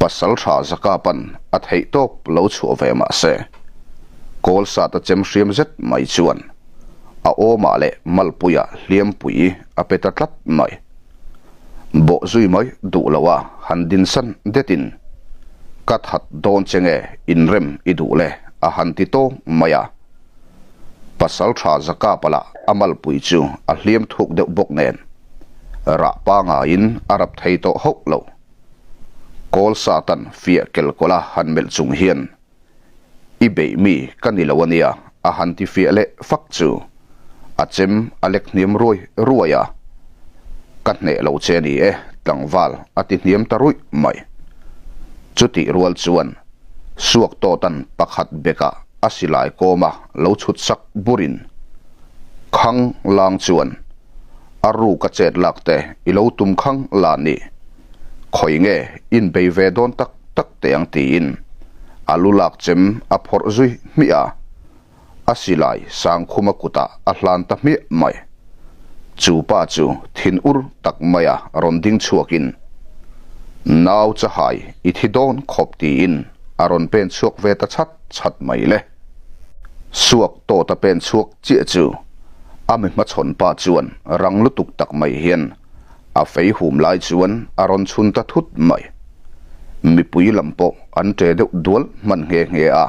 Pasalṭha Zakapa'n a theihtawp lo chhuah ve mah se, Kawlsata chem hriam zet mai chuan a awmah leh malpuiah hliampui a pe ta tlat mai. Bawh zui mai duh loa han dinsan detin, Ka that dawn che nge inrem i duh le a han ti tawng mai a. Pasalṭha Zakapa lah a malpui chu a hliam thuk deuh bawk nen, rah pangaiin a rap thei tawh hauh lo. Kawl Satan fiah kelkawla han melh chung hian, I beih mi ka ni lo a nia, a han ti fiah leh fak chu a chem a lek hniam ruai ruai a. Ka hneh lo che ni e, tlangval a ti hniam ta ruih mai. Chutih rual chuan Suak Tawtan pakhat bekah a silai kawma lo chhut sak burin Khang lang chuan A ru ka chet lak te i lo tum khang la ni. Khawi nge in bei ve dawn tak tak teh ang tiin a lu lak chem a phawrh zui hmiah a, a silai Sangkhuma kutah a hlan ta hmiah mai. Chu pa chu thin ur tak maia rawn ding chhuakin, Nau chahai i thi dawn khawp tiin a rawn pen chhuak ve ta chhat chhat mai le. Suak tawta pen chhuak chiah chu a mi hmachhawn pa chuan rang lutuk tak mai hian a fei hum lai chuan a rawn chhun ta thut mai. Mipui lam pawh an ṭe deuh dual hman nghe nghe a.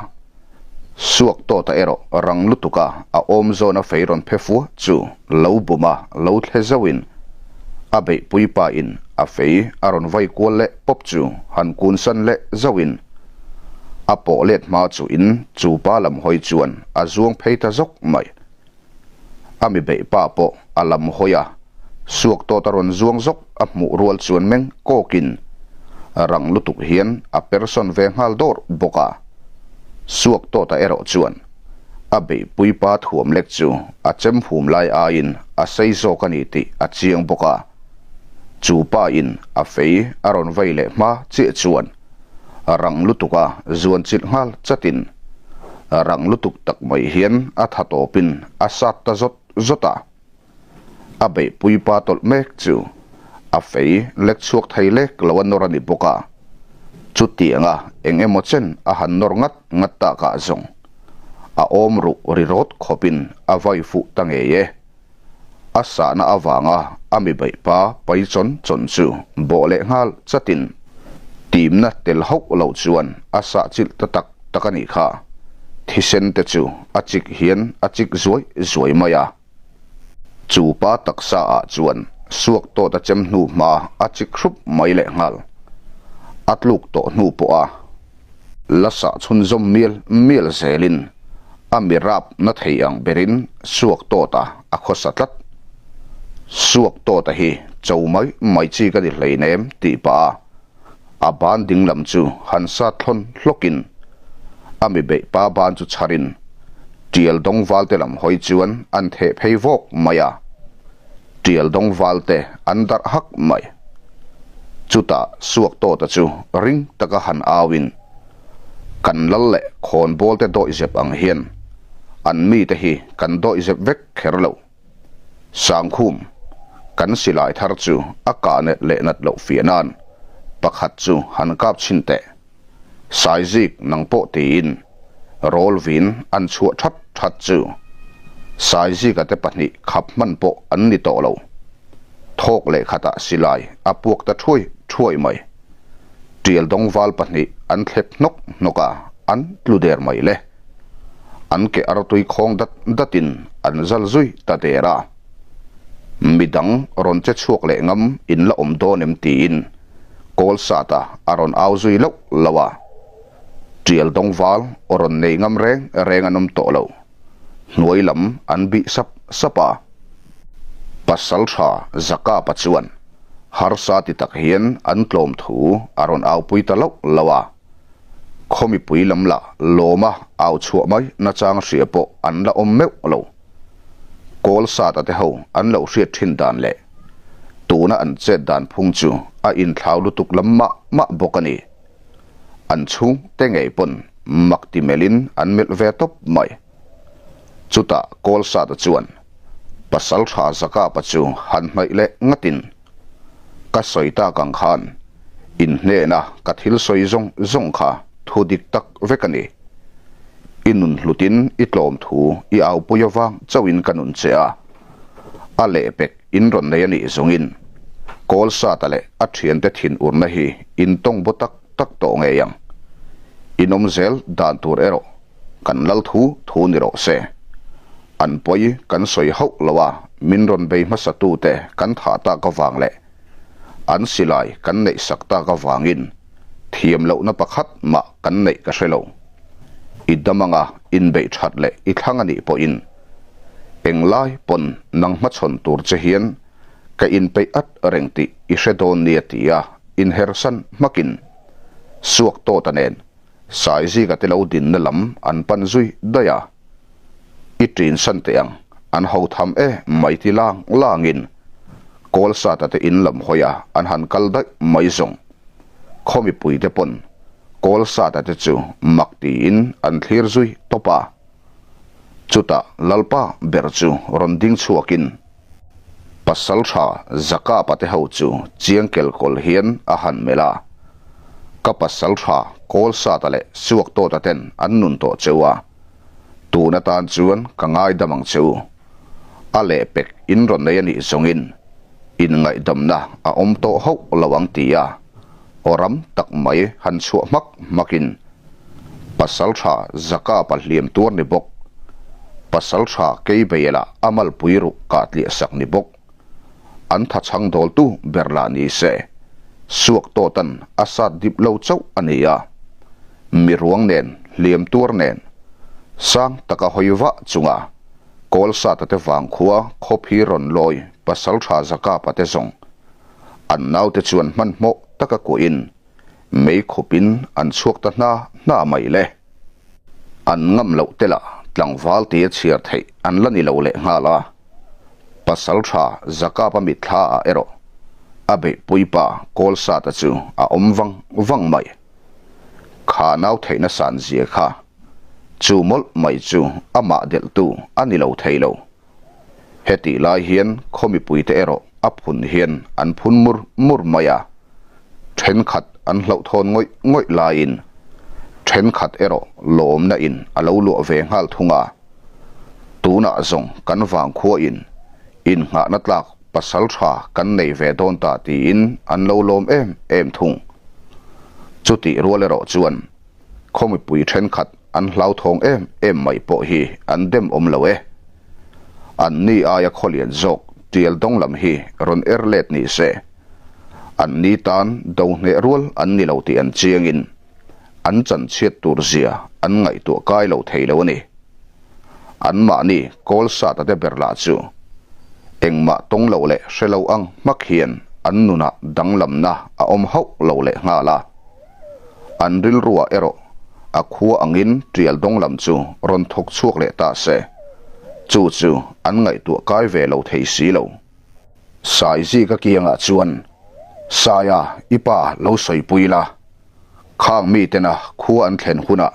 Suak tawta erawh rang lutuka a awm zawn a fei rawn phe fua chu lo bum a, lo thle zauhin a beihpui pa in a fei a rawn vai kual leh pawp chu han kun san leh zauhin a pawh let hma chu in chu pa lam hawi chuan a zuang phei ta zawk mai. A mi beih pa pawh a lam hawi a, suak tawt a rawn zuang zawk a hmuh rual chuan meng kawkin rang lutuk hian a person ve nghal dawr bawk a. Suak tawta erawh chuan a beihpui pa thuam lek chu a chem hum lai aiin a sei zawk a ni tih a chiang bawk a. Chu pa in a fei a rawn vei leh hma chiah chuan rang lutuk a zuan chilh nghal chatin rang lutuk tak mai hian a tha tawpin a sat ta zawt zawt a. A beihpui pa tawlh mek chu a fei lek chhuak thei lek lo a nawr a ni bawk a. Chutianga eng emaw chen a han nawr ngat ngat takah zawng a awm ruh ri rawt khawpin a vai fuh ta ngei e. A sahna avanga a mi beih pa pai chawn chawn chu bawh leh nghal chatin timna tel hauh lo chuan a sah chilh ta tak tak a nih kha. Thisen te chu a chik hian a chik zuai zuai mai a. Chu pa taksa ah chuan suak tawt a chem hnu hma a chik hrup mai leh nghal. A tluk tawh hnu pawh a la sah chhunzawm mial mial zelin a mi rap na thei ang berin suak tawta a khawsa tlat. Suak tawta hi cho mai mai chi ka ni hleinem tih pah a a ban ding lam chu han sat thlawn hlawkin a mi beih pa ban chu chharin tial dawng valte lam hawi chuan an theh phei vawk mai a. Tial dawng valte an darh hak mai. Chutah suak tawta chu ring taka han auin kan lal leh khawnbawlte dawihzep ang hian an mite hi kan dawihzep vek kher lo. Sangkhum, kan silai thar chu a kah net leh nat loh fiah nan pakhat chu han kap chhin teh. Saizik nang pawh tiin Rawlvin an chhuah that that chu Saizika te pahnih khap hman pawh an ni tawh lo. Thawk leh khatah silai a puak ta thuai thuai mai. Tial dawngval pahnih an thlep hnawk hnawk a, an tlu der mai le. An ke artui khawng dat datin an zal zui ta der a. Midang rawn che chhuak leh ngam in la awm dawn em tiin kawl sata a rawn au zui loh loh a. Tial dawngval aw rawn nei ngam reng reng an awm tawh lo. Hnuai lam an bih sap sap a. Pasaltha Zakapa chuan harsa ti tak hian an tlawm thu a rawn aupui ta loh loh a. Khaw mipui lam lah lawma au chhuah mai nachang hria pawh an la awm meuh lo. Kawl sata te ho an lo hriat thin dan leh tuna an chet dan phung chu a inthlau lutuk lam mah mah bawk a ni. An chhung te ngei pawn mak ti melhin an melh ve tawp mai. Chutah kawl sata chuan pasal tha Zakapa chu han hnaih leh ngatin, Ka sawi tak ang khan. In hnena ka thil sawi zawng zawng kha thu dik tak vek a ni. I nun hlutin i tlawm thu i aupui avang chauhin ka nun che a. A lehpek in rawn nei a nih zawngin Kawlsata leh a thiante thin urna hi in tawng baw tak tak tawh ngei ang. In awm zel dan tur erawh kan lal thu thu ni rawh se. An pawi kan sawi hauh lo a, min rawn bei hmasa tute kan thah tak avang leh an silai kan neih sak tak avangin thiam lohna pakhat mah kan neih ka hre lo. I dam anga inbeih that leh i thlang a nih pawhin englai pawn nang hmachhawn tur che hian ka inpeih at reng tih i hre dawn nia tia inhersan hmakin suak tawta nen Saizika te lo dinna lam an pan zui daih a. I ṭinsan teh ang, an ho tham e mai ti lang langin Kawlsata te in lam hawi a an han kal daih mai zawng. Khaw mipuite pawn Kawlsata te chu mak tiin an thlir zui tawp a. Chutah Lalpa ber chu rawn ding chhuakin Pasalṭha Zakapa te ho chu chiang kelkawl hian a han melh a. Ka pasalṭha Kawlsata leh Suaktawta ten an nun tawh cheu a. Tun atan chuan ka ngaidam ang che u. A lehpek in rawn nei a nih zawngin inngaihdamna a awm tawh hauh lo ang ti a aw ram tak mai han chhuah hmak hmakin Pasalṭha Zakapa hliam tuar ni bawk, Pasalṭha Keibeiela a malpui ruh kah tliah sak ni bawk, an thachhang dawltu ber lah ni se, Suaktawtan a sat dip lo chauh a ni a. Mi ruang nen, hliam tuar nen, sang taka hawi vah chunga Kawlsata te vangkhua khawphi rawn lawi Pasalṭha Zakapa te zawng an naute chuan hmanhmawh taka kuahin mei khupin an chhuak ta hna hna mai le. An ngam loh te lah tlangval tia chhiar theih an la ni lo leh nghal a. Pasalṭha Zakapa mitthla ah erawh a beihpuipa Kawlsata chu a awm vang vang mai. Kha nau theihna san zia kha chu mawlh mai chu amah delhtu a ni lo thei lo. Hetih lai hian khaw mipuite erawh a phun hian an phun mur mur mai a, thenkhat an hlauhthawn ngawih ngawih laiin thenkhat erawh lawmna in a lo luah ve nghal thung a. Tunah zawng kan vangkhuain innghahna tlak pasal tha kan nei ve dawn ta tiin an lo lawm em em thung. Chutih rual erawh chuan khaw mipui thenkhat an hlauthawng em em mai pawh hi an dem awm lo e. An ni aia khaw lian zawk tial dawng lam hi rawn er let ni se. An ni tan do hneh rual an ni lo tih an chiangin an chanchhiat tur zia an ngaihtuah kai lo thei lo a ni. Anmahni kawl sata te ber lah chu engmah tawng lo leh hre lo ang hmak hian an nunah danglamna a awm hauh lo leh nghal a. An rilruah erawh a khua angin tial dawnglam chu rawn thawk chhuak leh ta se, chu chu an ngaihtuah kai ve lo thei si lo. Saizika kiangah chuan, Saia, i pa lo sawipui la, Khang mitena khua an thlen hunah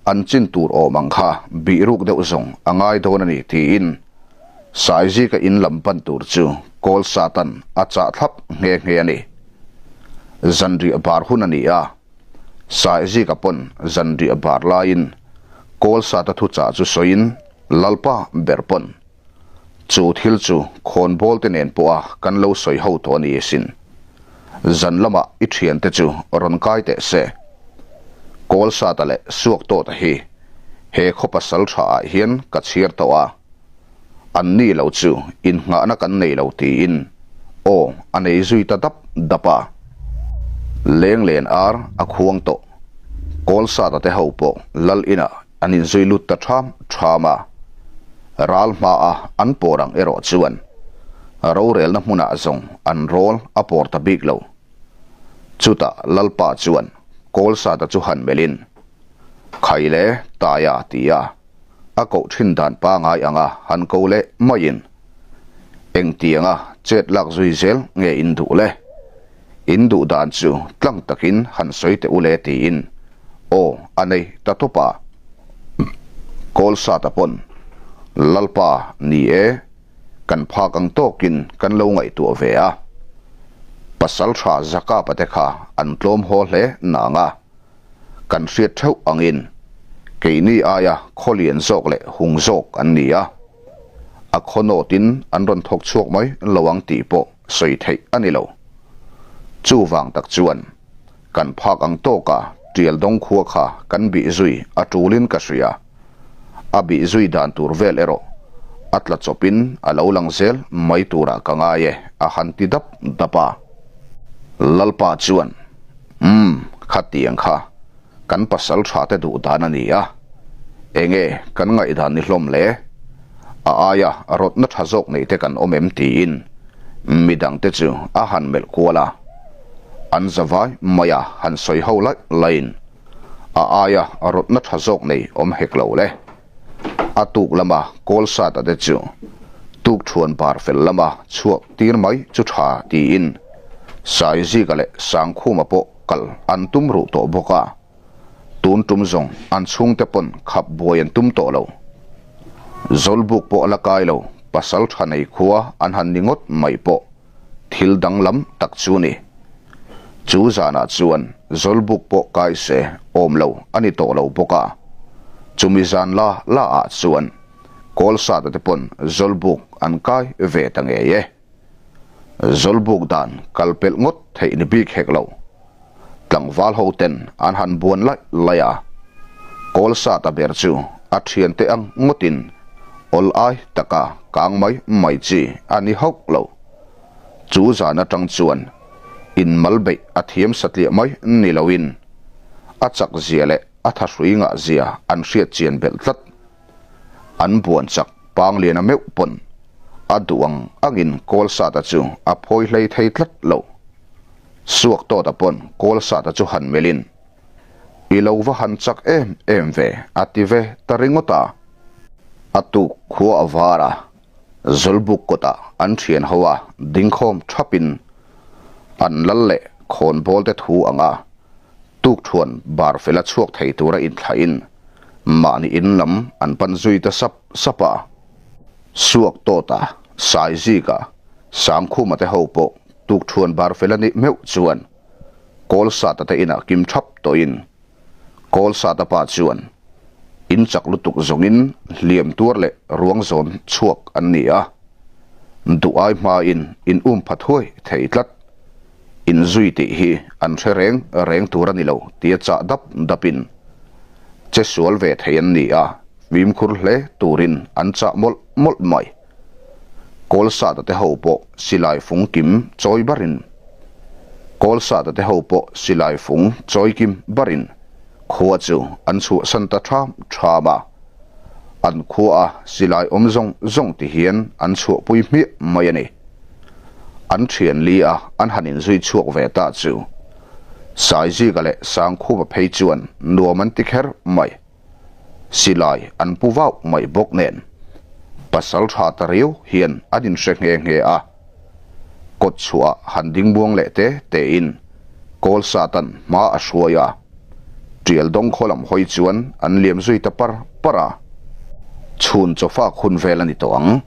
an chin tur awm ang kha bih ruk deuh zawng a ngai dawn a ni tiin Saizika in lam pan tur chu Kawl Satan a chah thlap nghe nghe a ni. Zanriah bar hun a ni a, Saizika pawn zanriah bar laiin Kawl Sata thuchah chu sawiin Lalpa ber pawn Chu thil chu khawnbawl te nen pawha kan lo sawi ho tawh a ni asin. Zan lamah i thiante chu rawn kai teh se. Kawlsata leh Suaktawta hi he khaw pasal tha ah hian ka chhiar tawh a, an ni lo chu innghahna kan nei lo tiin aw a nei zui ta dap dap a. Lenglen ar a khuang tawh. Kawlsata te ho pawh lal inah An inzui lut ta ṭham ṭham a, ral hmaa an pawr ang erawh chuan rorelna hmunah zawng an rawl a pawr ta bik lo. Chutah Lalpa chuan Kawlsata chu han melhin, Khai le, Taia ti a, a koh ṭhin dan pangai anga han ko leh maiin, Engtianga chet lak zui zel nge in duh le? In duh dan chu tlang takin han sawi teh u le tiin aw a nei ta tawp a. Kawlsata pawn Lalpa ni e, kan phak ang tawkin kan lo ngaihtuah ve a. Pasalṭha Zakapa te kha an tlawm haw hle nang a, kan hriat theuh angin keini aia khaw lian zawk leh hung zawk an ni a, a khaw nawtin an rawn thawk chhuak mai lo ang tih pawh sawi theih a ni lo. Chuvang tak chuan kan phak ang tawka Tial dawng khua kha kan bih zui a tulin ka hria. A bih zui dan tur vel erawh a tla chawpin a lo lang zel mai turah ka ngai e a han ti dap dap a. Lalpa chuan, Umm, khatiang kha kan pasal tha te duh dan a ni a, enge kan ngaihdan ni hlawm le? A aia rawtna tha zawk nei te kan awm em tiin midang te chu a han melh kual a, an zavai mai a han sawi ho laih laiin a aia rawtna tha zawk nei awm hek lo le. A tuk lama kawl sat a te chu tuk thuan bar fel lama chhuak tir mai chu tha tiin Saizika leh Sangkhuma pawh kal an tum ruh tawh bawk a, tun tum zawng an chhungte pawn khap buai an tum tawh lo. Zawlbuk pawh a la kai lo, pasal tha nei khua an han ni ngawt mai pawh thil danglam tak chu ni. Chu zanah chuan Zawlbuk pawh kai se awm lo a ni tawh lo bawk a, chumi zan la la ah chuan Kawlsata te pawn Zawlbuk an kai ve ta ngei e. Zawlbuk dan kal pelh ngawt theih ni bik hek lo. Tlangval ho ten an han buan laih laih a, Kawlsata ber chu a thiante ang ngawtin awl ai taka kang mai mai chi a ni hauh lo. Chu zan atang chuan inmal beih a thiam satliah mai ni loin a chak zia leh a thahrui ngah zia an hriat chian belh tlat. An buan chak Pangliana meuh pawn a duh ang angin Kawlsata chu a phawi hlei thei tlat lo. Suaktawta pawn Kawlsata chu han melhin, I lo va han chak em em ve a ti ve ta ringawt a. A tuk khua a var a, Zawlbuk kawtah an thian ho a dingkhawm thapin an lal leh khawnbawl te thu anga Tukthuan bar fela chhuak thei tura inthlahin mahni in lam an pan zui ta sap sap a. Suak Tawta, Saizika, Sangkhuma te ho pawh tukthuan bar fel a nih meuh chuan Kawlsata te inah kim thap tawhin Kawlsata pa chuan in chak lutuk zawngin hliam tuar leh ruang zawn chhuak an ni a, duh ai hmain in um phat huai thei tlat. Inzui tih hi an hre reng reng tur a ni lo tia chah dap dapin che sual ve thei an ni a, fimkhur hle turin an chah mawlh mawlh mai. Kawlsata te ho pawh silai fung kim chawi barin Kawlsata te ho pawh silai fung chawi kim barin khua chu an chhuahsan ta ṭham ṭham a, an khua a silai awm zawng zawng ti hian an chhuahpui hmiah mai a ni. An thian li a an han inzui chhuak ve ta chu Saizika leh Sangkhupa phei chuan nuam an ti kher mai. Silai an pu vauh mai bawk nen pasal tha ta riau hian an inhre nghe nghe a. Kawt chhuah han ding buang leh te tein kawl satan hma a hruai a. Tial dawng khaw lam hawi chuan an liam zui ta par par a. Chhun chawfak hun vel a ni tawh ang.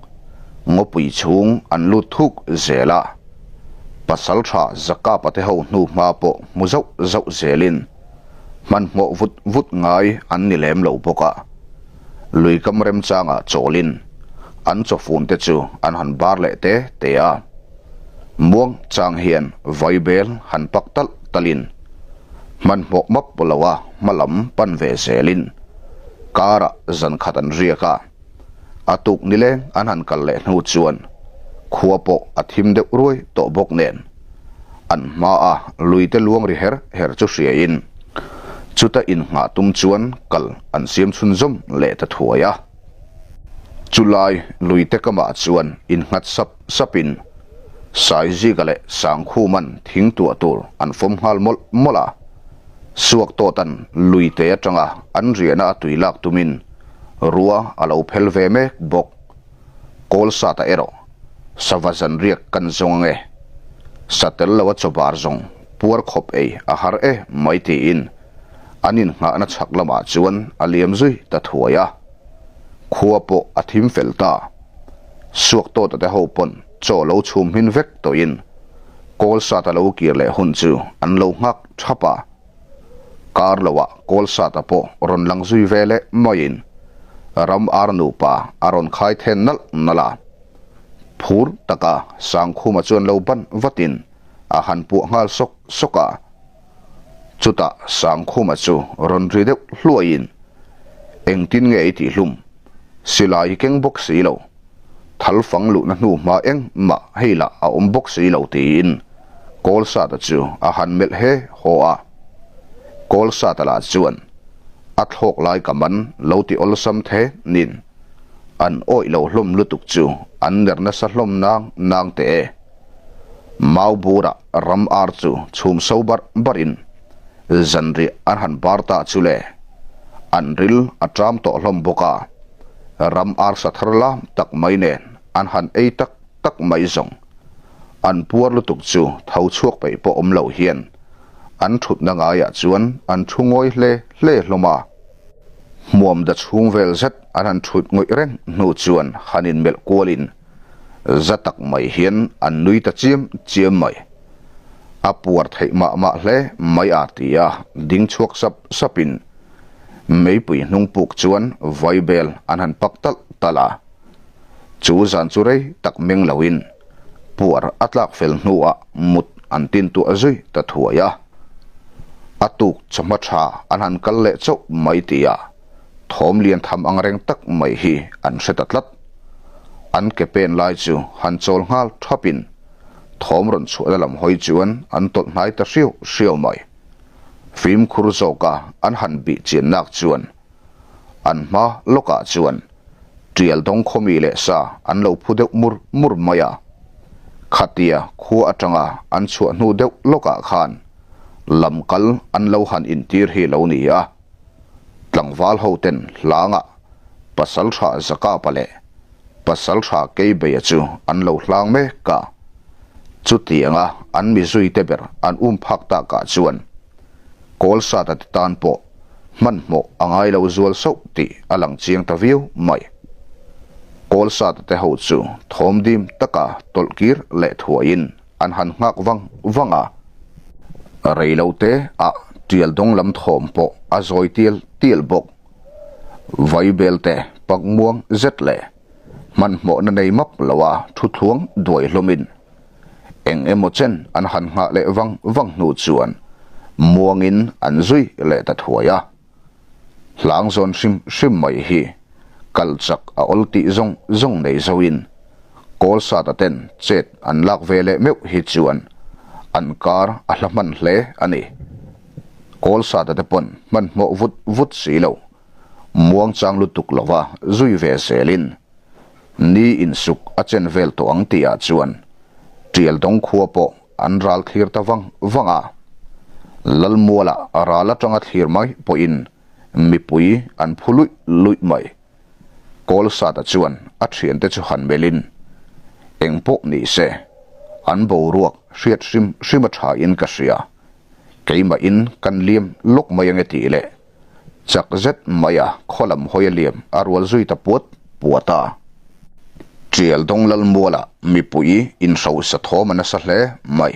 Ngawpui chhung an lut thuk zel a, pasal tha Zakapa te ho hnu hma pawh hmu zauh zauh zelin hmanhmawh vut vut ngai an ni lem lo bawk a. Luikam remchangah chawlin an chawfun te chu an han bar leh te te a. Muang chang hian vaibel han pak talh talhin hmanhmawh map lo a hma lam pan ve zelin karah zan khat an riak a. A tuk nileng an han kal leh hnu chuan khua pawh a thim deuh ruai tawh bawk nen an hmaa luite luang ri her her chu hriain chuta innghah tum chuan kal an siam chhunzawm leh ta thuai a. Chulai luite kamah chuan innghat sap sapin Saizika leh Sangkhuman thing tuah tur an fawm nghal mawlh mawlh a. Suaktawtan luite atanga an riahna a tui lak tumin Rua a lo phel ve mek bawk. Kawl sata erawh sava zan riak kan zawng ange. Sa tel lo a chawbar zawng puar khawp ei a har e mai tiin an innghahna chhak lamah chuan a liam zui ta thuai a. Khua pawh a thim fel ta. Suaktawta te ho pawn chaw lo chhum hmin vek tawhin. Kawlsata lo kir leh hun chu an lo nghak thap a. Kar loah Kawlsata pawh rawn lang zui ve leh maiin ram ar nupa a rawn khai then nalh nalh a. Phur taka Sangkhuma chuan lo ban vatin a han puah nghal sawk sawk a. Chutah Sangkhuma chu rawn ri deuh hluaiin, Engtin nge i tihhlum? Silai i keng bawk si lo. Thal fang luhna hnu hma engmah hei lah a awm bawk si lo tiin Kawlsata chu a han melh he haw a. Kawlsata lah chuan a thlawk lai ka man lo ti awlsam the nin an awih lo hlawm lutuk chu an ner nasa hlawm nang nang teh e. Mau burah ram ar chu chhum so barh barhin zanriah an han bar ta chu le. An ril a ṭam tawh hlawm bawk a. Ram arsa thar lam tak mai nen an han ei tak tak mai zawng. An puar lutuk chu tho chhuak peih pawh awm lo hian an thutna ngaiah chuan an thu ngawi hle hle hlawm a. Hmuam da chhung vel zet an han thut ngawih reng hnu chuan han inmelh kualin za tak mai hian an nui ta chiam chiam mai. A puar theih mah mah hle mai a ti a, ding chhuak sap sapin Meipui hnung puk chuan vaibel an han pak talh talh a. Chu zan chu rei tak meng loin puar a tlak fel hnuah mut an tin tuah zui ta thuai a. A tuk chawhma tha an han kal leh chauh mai tia thawm lian tham ang reng tak mai hi an hre ta tlat. An ke pen lai chu han chawl nghal thapin thawm rawn chhuahna lam hawi chuan an tawlh hnai ta hriau hriau mai. Fimkhur zawka an han bih chiannak chuan an hma lawkah chuan tial dawng khawmi leh sa an lo phu deuh mur mur mai a. Khatia khua atanga an chhuah hnu deuh lawkah khan lam kal an lo han intir hi lo ni a. Tlangval hoten hlangah Pasaltha Zakapa leh Pasaltha Keibeia chu an lo hlang mek a. Chutianga an mizuite ber an um phak takah chuan Kawlsata te tan pawh hmanhmawh a ngai lo zual sauh tih a lang chiang ta viau mai. Kawlsata te ho chu thawm dim taka tawlh kir leh thuaiin an han nghak vang vang a. Rei lo te ah tial dawng lam thawm pawh a zawi tial tial bawk. Vaibelte pakmuang zet leh hmanhmawhna nei map loa thu thluang duai hlawmin eng emaw chen an han nghah leh vang vang hnu chuan muangin an zui leh ta thuai a. Hlang zawn hrim hrim mai hi kal chak a awl tih zawng zawng nei zoin Kawlsata ten chet an lak ve leh meuh hi chuan an kar a hla hman hle a ni. Kawlsata te pawn hmanhmawh vut vut si lo. Muangchang lutuk lova zui ve zelin ni insuk a chen vel tawh ang tihah chuan Tial dawng khua pawh an ral thlir ta vang vang a. Lalmuala ral atanga thlir mai pawhin mipui an phu luih luih mai. Kawlsata chuan a thiante chu han melhin eng pawh ni se an boruak hriat hrim hrim a thain ka hria. Keimahin kan liam lawk mai ange tih leh Chak zet maia khaw lam hawi a liam a rual zui ta puat puat a. Tial dawng Lalmuala mipui inhrosa thawm a nasa hle mai.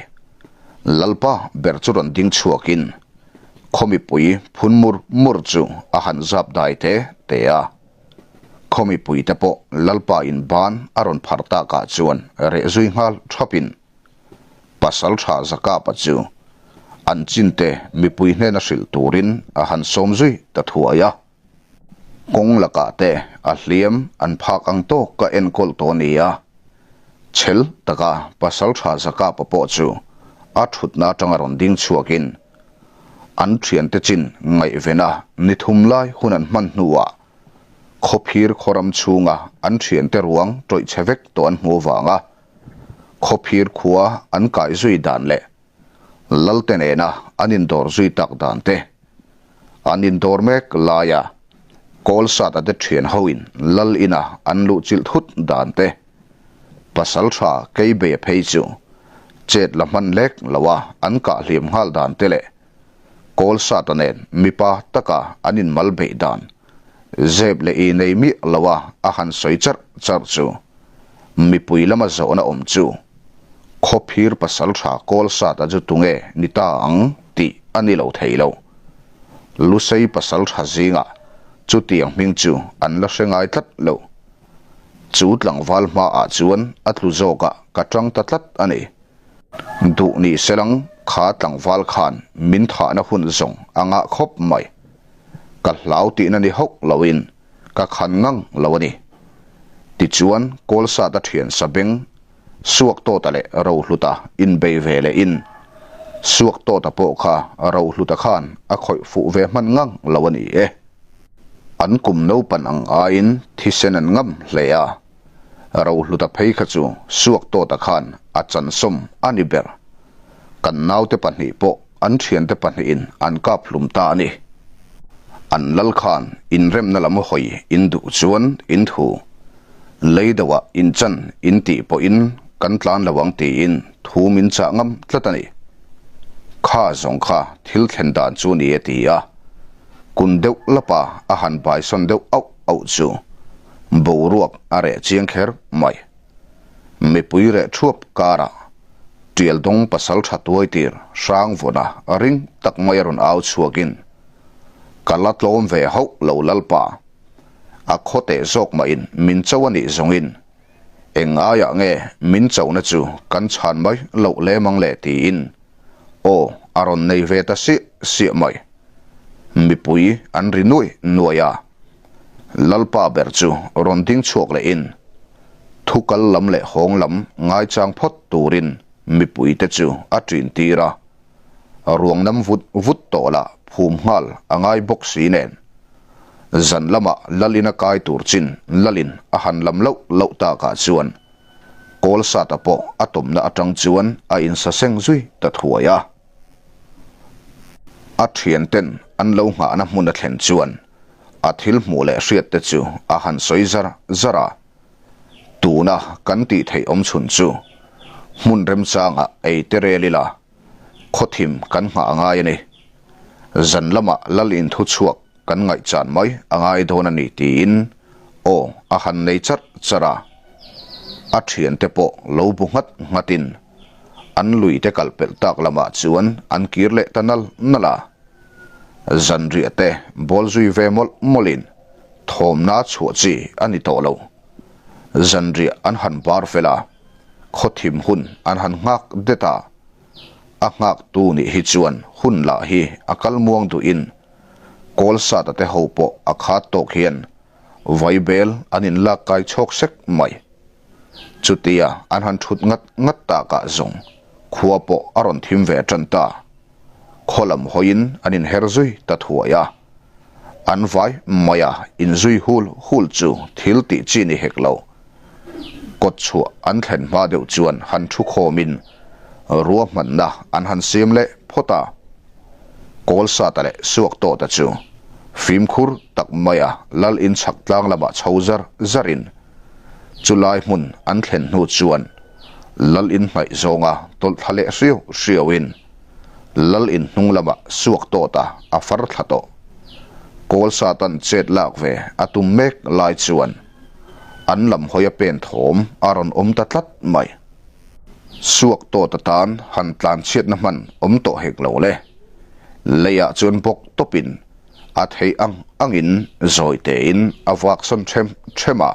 Lalpa ber chu rawn ding chhuakin khaw mipui phun mur mur chu a han zap dai te te a. Khaw mipuite pawh Lalpa in ban a rawn phar takah chuan reh zui nghal thapin Pasal tha Zakapa chu an chinte mipui hnena hrilh turin a han sawm zui ta thuai a. Kawng lakah te a hliam an phak ang tawk ka enkawl tawh a ni a. Chhel taka Pasal tha Zakapa pawh chu a thutna atanga rawn ding chhuakin an thiante chin ngaihvena ni thum lai hun an hman hnuah khawphir khawram chhunga an thiante ruang tawih chhe vek tawh an hmu avanga Khawphir khua an kai zui dan leh Lalte nena an indawr zui tak dan te, an indawr mek laia Kawlsata te thian hoin Lal ina an luh chilh thut dan te, Pasaltha Keibei phei chu chet la hman lek loa an kah hliam nghal dan te leh Kawlsata nen mipa taka an inmal beih dan zep leh i nei miah loa a han sawi charh charh chu mipui lama zawhna awm chu. Khawphir pasaltha Kawlsata chu tunge ni ta ang tih a ni lo thei lo. Lusei pasaltha zingah chutiang hming chu an la hre ngai tlat lo. Chu tlangval hmaah chuan a tlu zawkah ka tang ta tlat a ni. Duh ni selang kha tlangval khan min thahna hun zawng a ngah khawp mai. Ka hlau tihna ni hauh loin ka khan ngang lo a ni. Tichuan Kawlsata thian sabeng Suaktawta leh Rohluta inbei ve leh in Suaktawta pawh kha Rohluta khan a khawih fuh ve hman ngang lo a ni e. An kum naupan ang aiin thisen an ngam hle a, Rohluta phei kha chu Suaktawta khan a chansawm a ni ber. Kan naute pahnih pawh an thiante pahnihin an kap hlum ta a ni. An lal khan inremna lam hawi in duh chuan in thu lei deuhah inchan in tih pawhin kan tlan lo ang tiin thu min chah ngam tlat a ni. Kha zawng kha thil thlen dan chu ni e ti a, kun deuh lapa a han baisawn deuh auh auh chu boruak a reh chiang kher mai. Mipui reh thuap karah Tialdawng pasal tha tuai tir Hrangvawna ring tak mai a rawn au chhuakin, Ka la tlawm ve hauh lo Lalpa, a khaw teh zawk mahin min cho a nih zawngin eng aiah nge min chohna chu kan chhan mai loh lem ang le tiin aw a rawn nei ve ta siah siah mai. Mipui an ri nuai nuai a. Lalpa ber chu rawn ding chhuak lehin thu kal lam leh hawng lam ngaichang phawt turin mipuite chu a ṭin tir a, ruang nam vut vut tawh lah phum nghal a ngai bawk si nen. Zan lamah Lalin a kai tur chin Lalin a han lam loh loh takah chuan Kawlsata pawh a tawmna atang chuan a insaseng zui ta thuai a. A thianten an lo nghahna hmun a thlen chuan a thil hmuh leh hriat te chu a han sawi zar zar a, tuna kan tih theih awm chhun chu hmun remchangah ei te rel ila khawthim kan nghah a ngai a ni. Zan lamah lal in thu chhuak kan ngaihchan mai a ngai dawn a ni tiin aw a han nei charh charh a, a thiante pawh lo bu nghat nghatin an lui te kal pelh tak lamah chuan an kir leh ta nal nal a. Zanriah te bawl zui ve mawlh mawlhin thawmna chhuah chi a ni tawh lo. Zanriah an han bar fel a, khawthim hun an han nghak det a. A nghaktu nih hi chuan hun lah hi a kal muang duhin Kawlsata te ho pawh a khat tawk hian vaibel an inlak kai chhawk sek mai. Chutia an han thut ngat ngat takah zawng khua pawh a rawn thim ve tan ta. Khaw lam hawiin an inher zui ta thuai a. An vai maia inzui hul hul chu thil tih chi ni hek lo. Kawt chhuah an thlen hma deuh chuan han thu khawmin ruahmanna an han siam leh phawt a. Kawlsata leh Suaktawta chu fimkhur tak maia lal inchhak tlang lamah chho zar zarin Chulai hmun an thlen hnu chuan Lal in hnaih zawnga tawlh thla leh hriau hriauin Lal in hnung lamah suak tawta a far thla tawh. Kawlsatan chet lak ve a tum mek lai chuan an lam hawi a pen thawm a rawn awm ta tlat mai. Suak tawt atan han tlan chhiatna hman awm tawh hek lo le. Leiah chuan bawk tawpin A theih ang angin zawi tein a vak sawn ṭhem ṭhem a,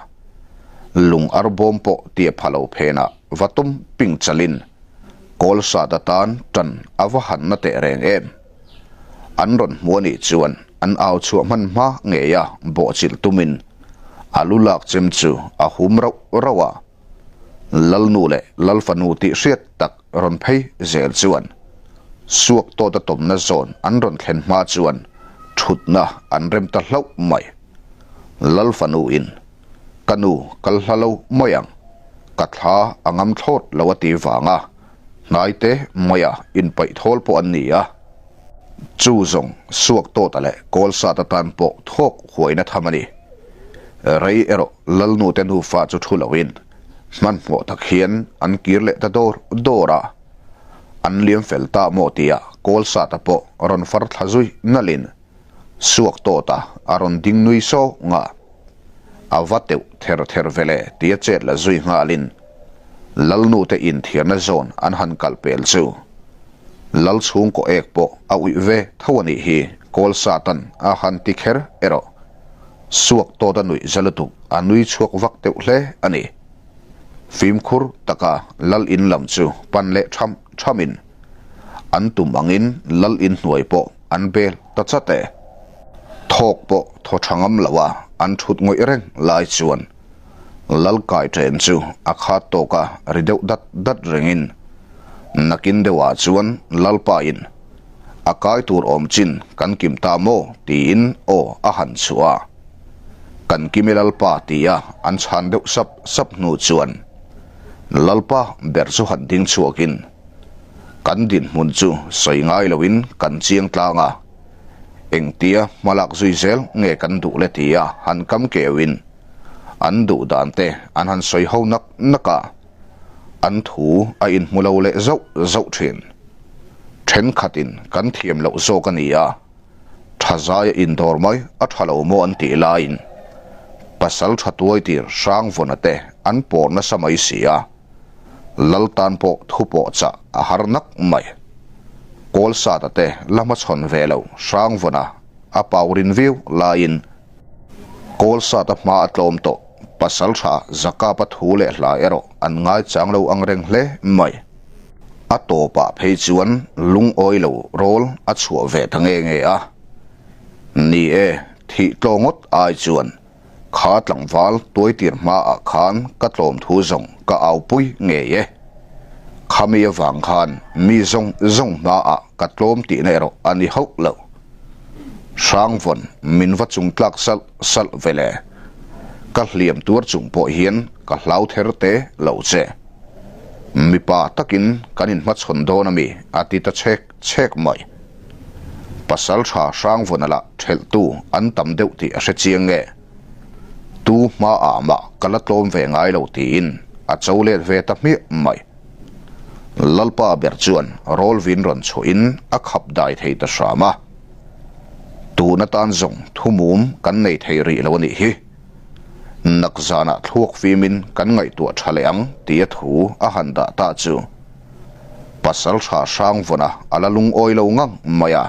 lung ar bawm pawh tia pha lo phenah va tum ping chalin Kawlsat atan ṭan a va han na teh reng em. An rawn hmu a nih chuan an au chhuah hman hma ngeia bawhchilh tumin a lu lak chem chu a hum rauh rauh a, Lalnu leh Lalfanu tih hriat tak rawn phei zel chuan suak tawta tawmna zawn an rawn thlen hma chuan thutna an rem ta hlauh mai. Lalfanu in, Ka nu kal hla lo mai ang, ka thla a ngam thlawt lo a ti vanga hnaite maia inpaih thawl pawh an ni a. Chu zawng suak tawta leh kawlsat atan pawh thawk huaina tham a ni. Rei erawh Lalnute nufa chu thu loin hmanhmawh tak hian an kir leh ta dawr dawr a. An liam fel ta maw tia Kawlsata pawh rawn far thla zui nalhin suak tawta a rawn ding nui sawng a. A va teuh ther ther ve le tia chet la zui nghalin. Lalnute inthiarna zawn an han kal pel chu Lal chhungkaw ek pawh a uih ve tho a nih hi Kawlsatan a han ti kher erawh. Suak tawt a nuih za lutuk a nui chhuak vak deuh hle a ni. Fimkhur taka Lal in lam chu pan leh tham thamin an tum angin Lal in hnuai pawh an bel ta chat e. Thawk pawh thaw tha ngam lo a an thut ngawih reng lai chuan Lal kai chen chu a khat tawk a ri deuh dat dat rengin nakin deuhah chuan Lalpa in a kai tur awm chin kan kim ta maw tiin aw a han chhuah a. Kan kim e Lalpa tia an chhan deuh sap sap hnu chuan Lalpa ber chu han ding chhuakin kan dinhmun chu sawi ngai loin kan chiang tlang a, engtia hmalak zui zel nge kan duh le tia han kam keuin an duh dan te an han sawi ho nak nak a. An thu a inhmu lo leh zauh zauh thin. Thenkhatin kan thiam loh zawk a ni a, tha zaia indawr mai a tha lo maw an tih laiin pasal tha tuai tir Hrangvawna te an pawr nasa mai si a, Lal tan pawh thu pawh chah a har nak mai. Kawlsata te la hmachhawn ve lo Hrangvawna a paurin viau laiin Kawlsata hma a tlawm tawh. Pasaltha Zakapa thu leh hla erawh an ngaichang lo ang reng hle mai. A tawpah phei chuan lungawi lo rawl a chhuah ve ta nge nge a. Ni e, thih tlaw ngawt ai chuan kha tlangval tuaitir hmaah khan ka tlawm thu zawng ka aupui ngei e. Khami avang khan mi zawng zawng hmaah ka tlawm tihna erawh a ni hauh lo. Hrangvawn min va chung tlak salh salh ve le. Ka hliam tuar chung pawh hian ka hlau ther te lo che. Mipa takin kan inhmachhawn dawn a mi a ti ta chhek chhek mai. Pasal tha Hrangvawna lah thelhtu an tam deuh tih a hre chiang nge. Tu hmaah mah ka la tlawm ve ngai lo tiin a cho let ve ta hmiah mai. Lalpa ber chuan rawlvin rawn chhuahin a khap dai thei ta hram a. Tun atan zawng thumum kan nei thei rih lo a nih hi. Nak zanah thluak fimin kan ngaihtuah tha leh ang tia thu a han dah ta chu pasal tha hrang vawna a la lungawi lo ngang mai a.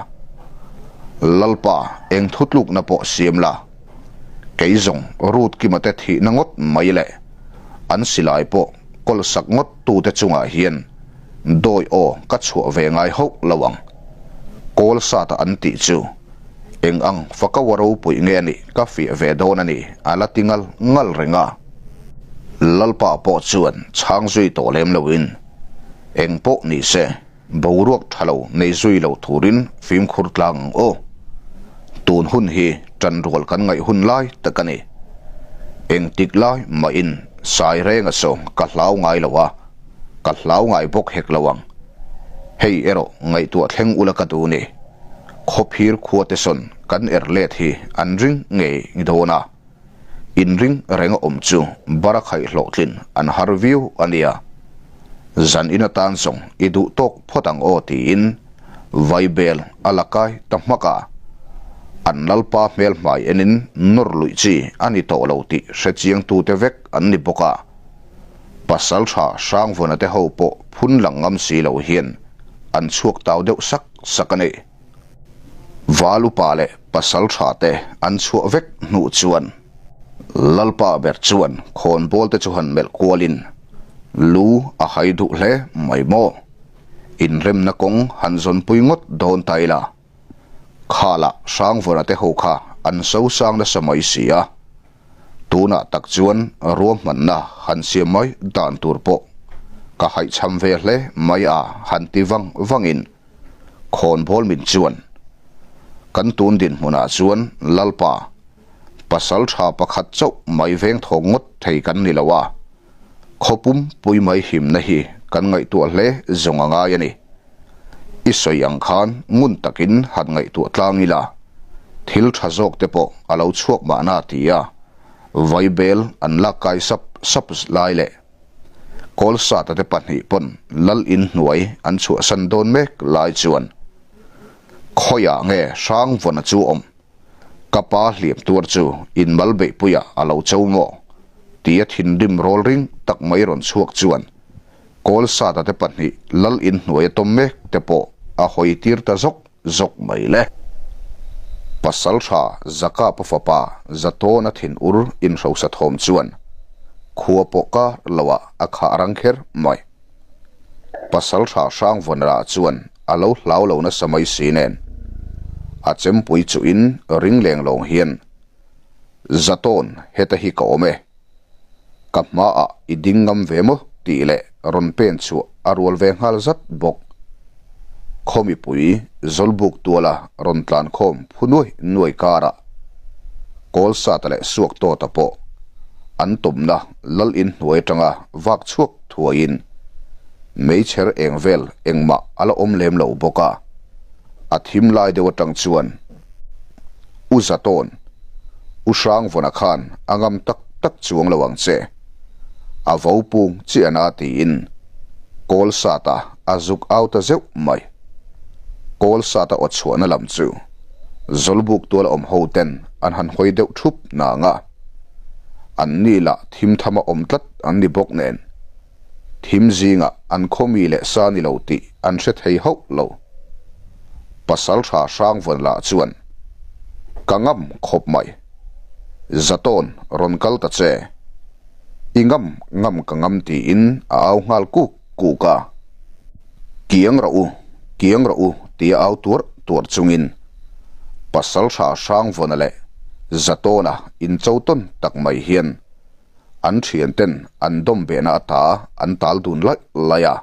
Lalpa eng thutlukna pawh siam la, kei zawng Ruth Kima te thihna ngawt mai le, an silai pawh kawl sak ngawt tute chungah hian dawi aw ka chhuah ve ngai hauh lo ang. Kawl sata an tih chu eng ang fakaua ropui nge a nih ka fiah ve dawn a ni a la ti ngal ngal reng a. Lalpa pawh chuan chhang zui tawh lem loin eng pawh ni se boruak tha lo nei zui lo turin fimkhur tlang ang aw. Tun hun hi tanrual kan ngaih hun lai tak a ni. Engtik lai mahin sai reng a sawng ka hlau ngai lo a, ka hlau ngai bawk hek lo ang. Hei erawh ngaihtuah thleng ula ka duh ni. Khawphir khua te sawn kan er let hi an ring ngei dawn a. Inring reng a awm chu bara khaih hlawhtlin an har viau a nia. Zan in atan zawng i duh tawk phawt ang aw tiin Vaibel a la kai ta hmak a. An lalpa hmel hmai enin nawr luih chi a ni tawh lo tih hre chiangtute vek an ni bawk a. Pasal tha Hrangvawna te ho pawh phun lang ngam si lo hian an chhuak tau deuh sak sak a ni. Val upa leh pasal tha te an chhuah vek hnuh chuan Lalpa ber chuan khawnbawl te chu han melh kualin lu a hai duh hle mai maw? Inremna kawng han zawnpui ngawt dawn ta ila Khalah Hrangvawna te ho kha an sosang nasa mai si a. Tunah tak chuan ruahmanna han siam mai dan tur pawh ka haihchham ve hle mai a han ti vang vangin khawnbawl min chuan kan tun dinhmunah chuan Lalpa pasal tha pakhat chauh mai veng thawk ngawt thei kan ni lo a, khawpum pui mai himna hi kan ngaihtuah hle zawng a ngai a ni. I sawi ang khan ngun takin han ngaihtuah tlang ila, thil tha zawk te pawh a lo chhuak mahna tia Vaibel an lak kai sap sap lai leh Kawlsata te pahnih pawn Lal in hnuai an chhuahsan dawn mek lai chuan khawiah nge Hrangvawna chu awm Ka pa hliam tuar chu in mal beihpuiah a lo cho maw? tia thinrim rawl ring tak mai rawn chhuak chuan. Kawlsata te pahnih lal inhnuai a tawm mek te pawh a hawi tir ta zawk zawk mai le. Pasaltha Zakapa fapa Zatawna thinur inhrosa thawm chuan khua pawh kar loah a khah rang kher mai. Pasaltha Hrangvawnra chuan a lo hlau lo nasa mai si nen a chempui chuhin ring leng lawng hian Zatawn heta hi ka awm e. Ka hmaah i ding ngam ve maw tih leh rawn pen chhuah a rual ve nghal zat bawk. Khaw mipui Zawlbuk tuala rawn tlan khawm phu nuai nuai karah Kawlsata leh Suaktawta pawh an tawmna lal in hnuai atanga vak chhuak thuaiin meichher eng vel engmah a la awm lem lo bawk a, a thim lai deuh atang chuan U Zatawn, U Hrangvawna khan a ngam tak tak chuang lo ang che. A vo pung chiah a na tiin Kawlsata a zuk au ta zeuh mai. Kawlsata aw chhuahna lam chu Zawlbuk tual awm ho ten an han hawi deuh thup nang a. An ni lah thim thama awm tlat an ni bawk nen. Thim zingah an khawmi leh sa ni lo tih an hre thei hauh lo. Pasaltha Hrangvawn lah chuan, Ka ngam khawp mai. Zatawn rawn kal ta che. I ngam ngam ka ngam tiin a au nghal kuk kuk a. Kiang rawh u, kiang rawh u tia au tuar tuar chungin Pasaltha Hrangvawna leh Zatawna incho tawn tak mai hian an thianten an dawm behna ata an tal dun laih laih a,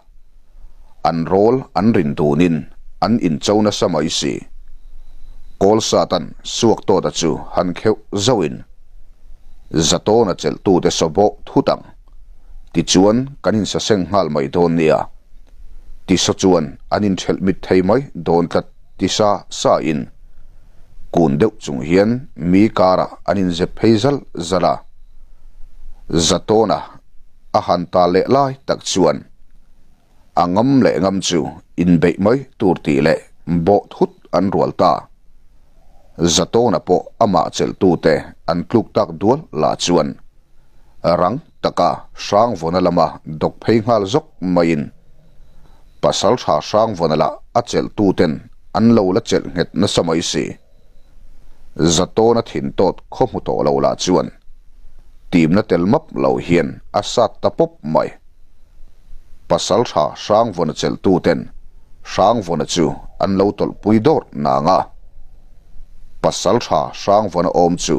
an rawl an rin dunin an incho nasa mai si. Kawlsatan Suaktawta chu han kheuh zauhin Zatawna chelhtute saw bawh thut ang. Tichuan kan insaseng nghal mai dawn nia. Tisaw chuan an inthelh mit thei mai dawn tlat ti sa sa in kun deuh chung hian mi karah an inzep phei zal zal a. Zatawna a han ta leh lai tak chuan a ngam leh ngam chu inbeih mai tur tih leh bawh thut an rual ta. Zatawna pawh amah chelhtute an tluk tak dual lah chuan rang taka Hrangvawna lama dawk phei nghal zawk maiin Pasaltha Hrangvawna lah a chelhtuten an lo la chelh nghet nasa mai si. Zatawna thin tawt khaw hmu tawh lo lah chuan timna tel map lo hian a sat ta pawp mai. Pasaltha Hrangvawna chelhtuten Hrangvawna chu an lo tawlhpui dawrh nang a. Pasaltha Hrangvawna awm chu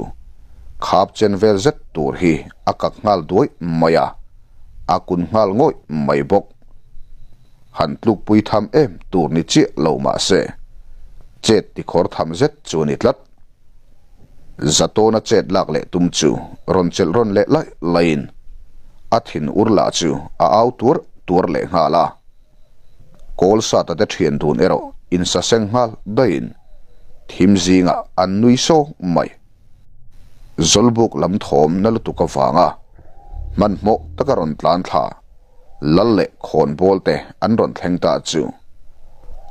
khap chen vel zet tur hi a kak nghal duai mai a, a kun nghal ngawih mai bawk. Han tlukpui tham em tur ni chiah lo mah se, chet tikhawr tham zet chu a ni tlat. Zatawna chet lak leh tum chu rawn chelh rawn leh laih laihin a thin ur lah chu a au tuar tuar leh nghal a. Kawlsata te thian dun erawh insaseng nghal daihin thim zingah an nui sawng mai. Zawlbuk lam thawm na lutuk avanga hmanhmawh taka rawn tlan thla Lal leh khawnbawl te an rawn thleng ta chu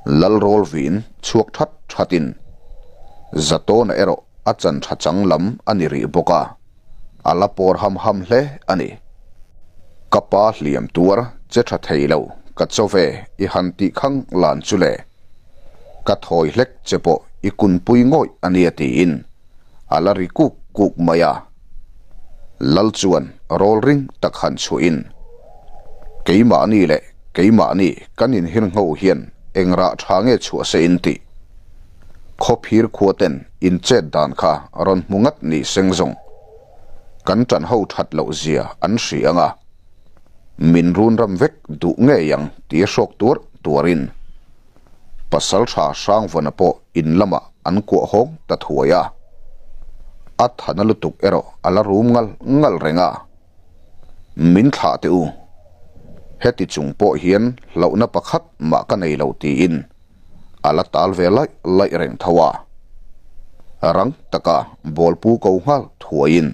Lal rawl vin chhuak that thatin Zatawna erawh a chan tha chang lam a ni rih bawk a, a la pawr ham ham hle a ni. Ka pa hliam tuar che tha thei lo ka chaw ve i han tih khang lan chu le. Ka thawi hlek che pawh i kunpui ngawih a nia tiin a la ri kuk kuk mai a. Lal chuan rawl ring tak han chhuahin, Keimahni leh keimahni kan inhir ngho hian eng rah tha nge chhuah se in tih? Khawphir khua ten in chet dan kha rawn hmu ngat ni seng zawng. Kan ṭan ho ṭhat loh zia an hri ang a, min run ram vek duh ngei ang tih a hrawk tuar tuarin Pasalṭha Hrangvawna pawh in lamah an kuah hawng ta thuai a, a thana lutuk erawh a la rum ngal ngal reng a. Min thlah teh u, heti chung pawh hian hlauhna pakhat mah ka nei lo tiin a la tal ve laih laih reng tho a. Rang taka bawlpu ko nghal thuaiin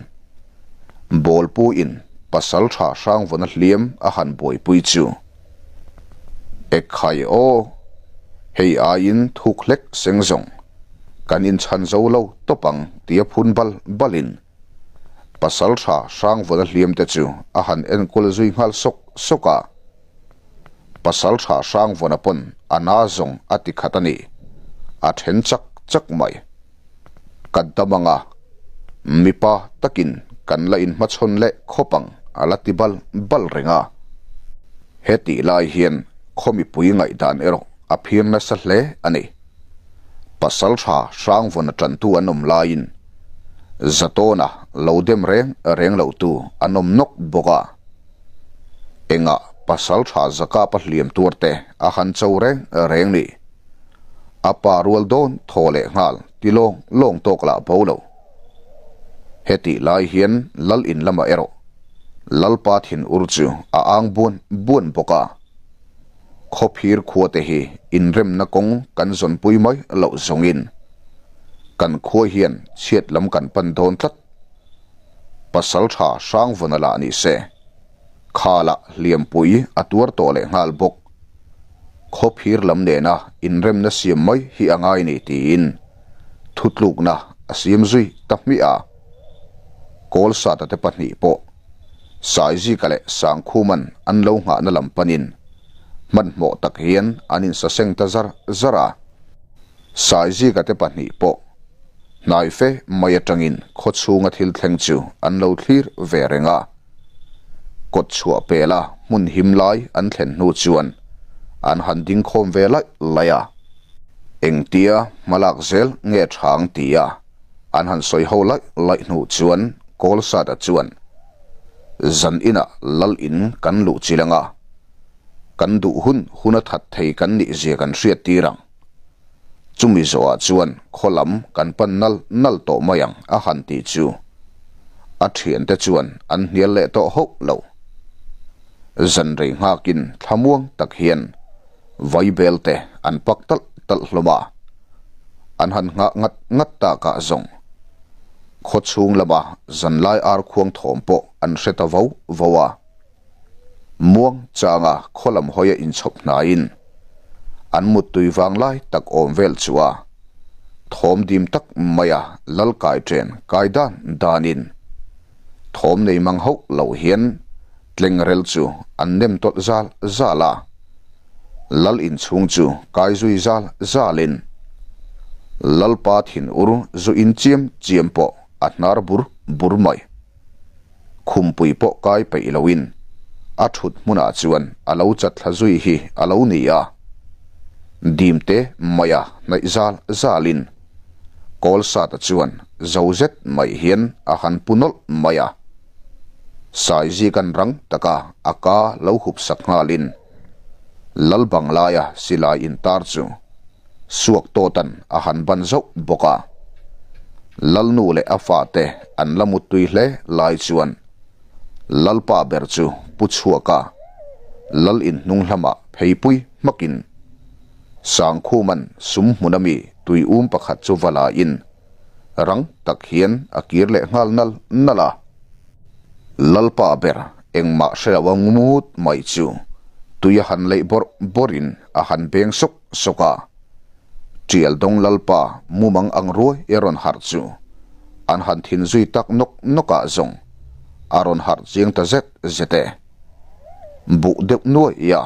bawlpu in Pasalṭha Hrangvawna hliam a han buaipui chu Ekhai aw, hei aiin thuk hlek seng zawng kan inchhan zo lo tawp ang tia phun bal balin Pasalṭha Hrangvawna hliam te chu a han enkawl zui nghal sawk sawk a. Pasalṭha Hrangvawna pawn a na zawng a ti khat a ni. A then chak chak mai. Ka dam anga mipa takin kan la inhmachhawn leh khawp ang a la ti bal bal reng a. Hetih lai hian khaw mipui ngaihdan erawh a phir nasa hle a ni. Pasalṭha Hrangvawna ṭantu an awm laiin Zatawna lo dem reng reng lotu an awm nawk bawk a. Engah pasalṭha Zakapa hliam tuar te a han cho reng reng ni. A pa rual dawn thaw leh nghal ti lawng lawng tawk lah bo lo. Hetih lai hian lal in lamah erawh Lalpa thin ur chu a ang buan buan bawk a. Khawphir khua te hi inremna kawng kan zawnpui mai loh zawngin kan khua hian chhiat lam kan pan dawn tlat. Pasalṭha Hrangvawna lah ni se, khalah hliampui a tuar tawh leh nghal bawk. Khawphir lam nena inremna siam mai hi a ngai ni tiin thutlukna a siam zui ta hmiah a. Kawlsata te pahnih pawh Saizika leh Sangkhuman an lo nghahna lam panin hmanhmawh tak hian an insaseng ta zar zar a. Saizika te pahnih pawh hnai fe mai atangin khaw chhunga thil thleng chu an lo thlir ve reng a. Kawt chhuah pela hmun him lai an thlen hnu chuan an han ding khawm ve laih laih a. Engtia hmalak zel nge thang tia an han sawi ho laih laih hnu chuan Kawlsata chuan, Zan inah lal in kan luh chil anga, kan duh hun hun a that thei kan nih zia kan hriat tir ang. Chumi zawhah chuan khaw lam kan pan nal nal tawh mai ang a han tih chu a thiante chuan an hnial leh tawh hauh lo. Zanrei nghakin thlamuang tak hian vaibel te an pak talh talh hlawm a, an han nghah ngat ngat takah zawng khaw chhung lama zanlai ar khuang thawm pawh an hre ta vo vo a. Muang changa khaw lam hawia inchhawp hnaiin an muttui vang lai tak awm vel chu a thawm dim tak maia lal kai chen kai dan danin thawm nei mang hauh lo hian tlengrel chu an nem tawlh zal zal a, lal inchhung chu kai zui zal zalin lalpa thinur zu in chiam chiam pawh a hnar bur bur mai. Khumpui pawh kai peih loin a thut hmunah chuan a lo chat thla zui hi a lo ni a. Dimte maia hnaih zal zalin Kawlsata chuan zo zet mai hian a han pu nawlh mai a. Saizikan rang taka a ka lo hup sak nghalin Lalbanglaia silai intar chu Suak tawtan a han ban zauh bawk a. Lalnu leh a fate an la muttui hle lai chuan Lalpa ber chu pu chhuak a, Lal inhnung hlamah pheipui hmakin Sangkhuman sum hmuna mi tui um pakhat chu va laiin rang tak hian a kir leh nghal nal nal a. Lalpa ber engmah hre lo a ngut mai chu tui a han leih bawrh bawrhin a han beng sawk sawk a, Tial dawng Lalpa mumang ang ruai e rawn harh chu an han thin zui tak nawk nawk ah zawng a rawn harh chiang ta zet zet e. Buh deuh nuai a,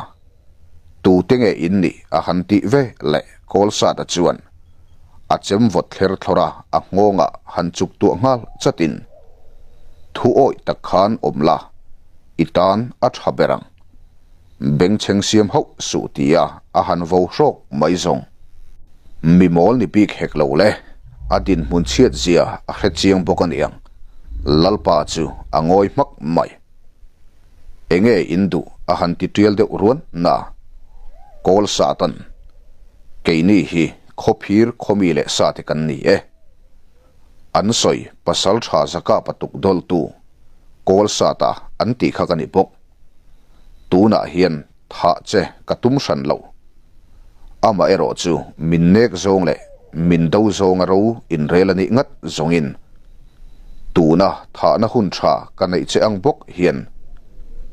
tute nge in nih a han tih ve leh Kawlsata chuan a chem vawt thler thlawr a a nghawng ah han chuk tuah nghal chat in thu awih tak khan awm la i tan a tha ber ang. Bengchheng siam hauh suh tia a han vo hrawk mai zawng. Mi mawl ni bik hek lo le, a dinhmun chhiat zia a hre chiang bawk a niang. Lalpa chu a ngawi hmak mai. Enge in duh a han ti tial deuh ruan na. Kawl Satan, keini hi khawphir khawmi leh sate kan ni e. An sawi pasal tha zaka patuk dawltu Kawl Sata an tih kha ka ni bawk. Tunah hian thah che ka tum hran lo. Amaherawh chu min nek zawng leh min do zawnga ro inrel a nih ngat zawngin tuna thahna hun tha ka neih che ang bawk hian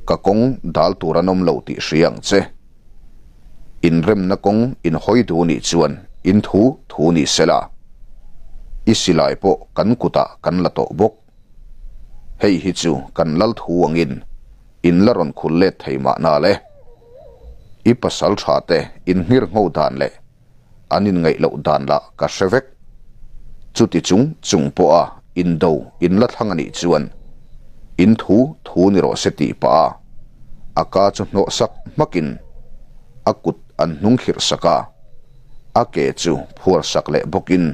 ka kawng dal tur an awm lo tih hria ang che. Inremna kawng inhawi duh nih chuan in thu thu ni sela. I silai pawh kan kutah kan la tawh bawk. Hei hi chu kan lal thu angin in la rawn khul let thei mahna le. I pasaltha te innghirngho dan leh an inngaih loh dan lah ka hre vek. Chuti chung chung pawha indo in la thlang a nih chuan in thu thu ni rawh se tih pah a, a ka chu hnawh sak hmakin a kut an hnung khirh sak a, a ke chu phuar sak leh bawkin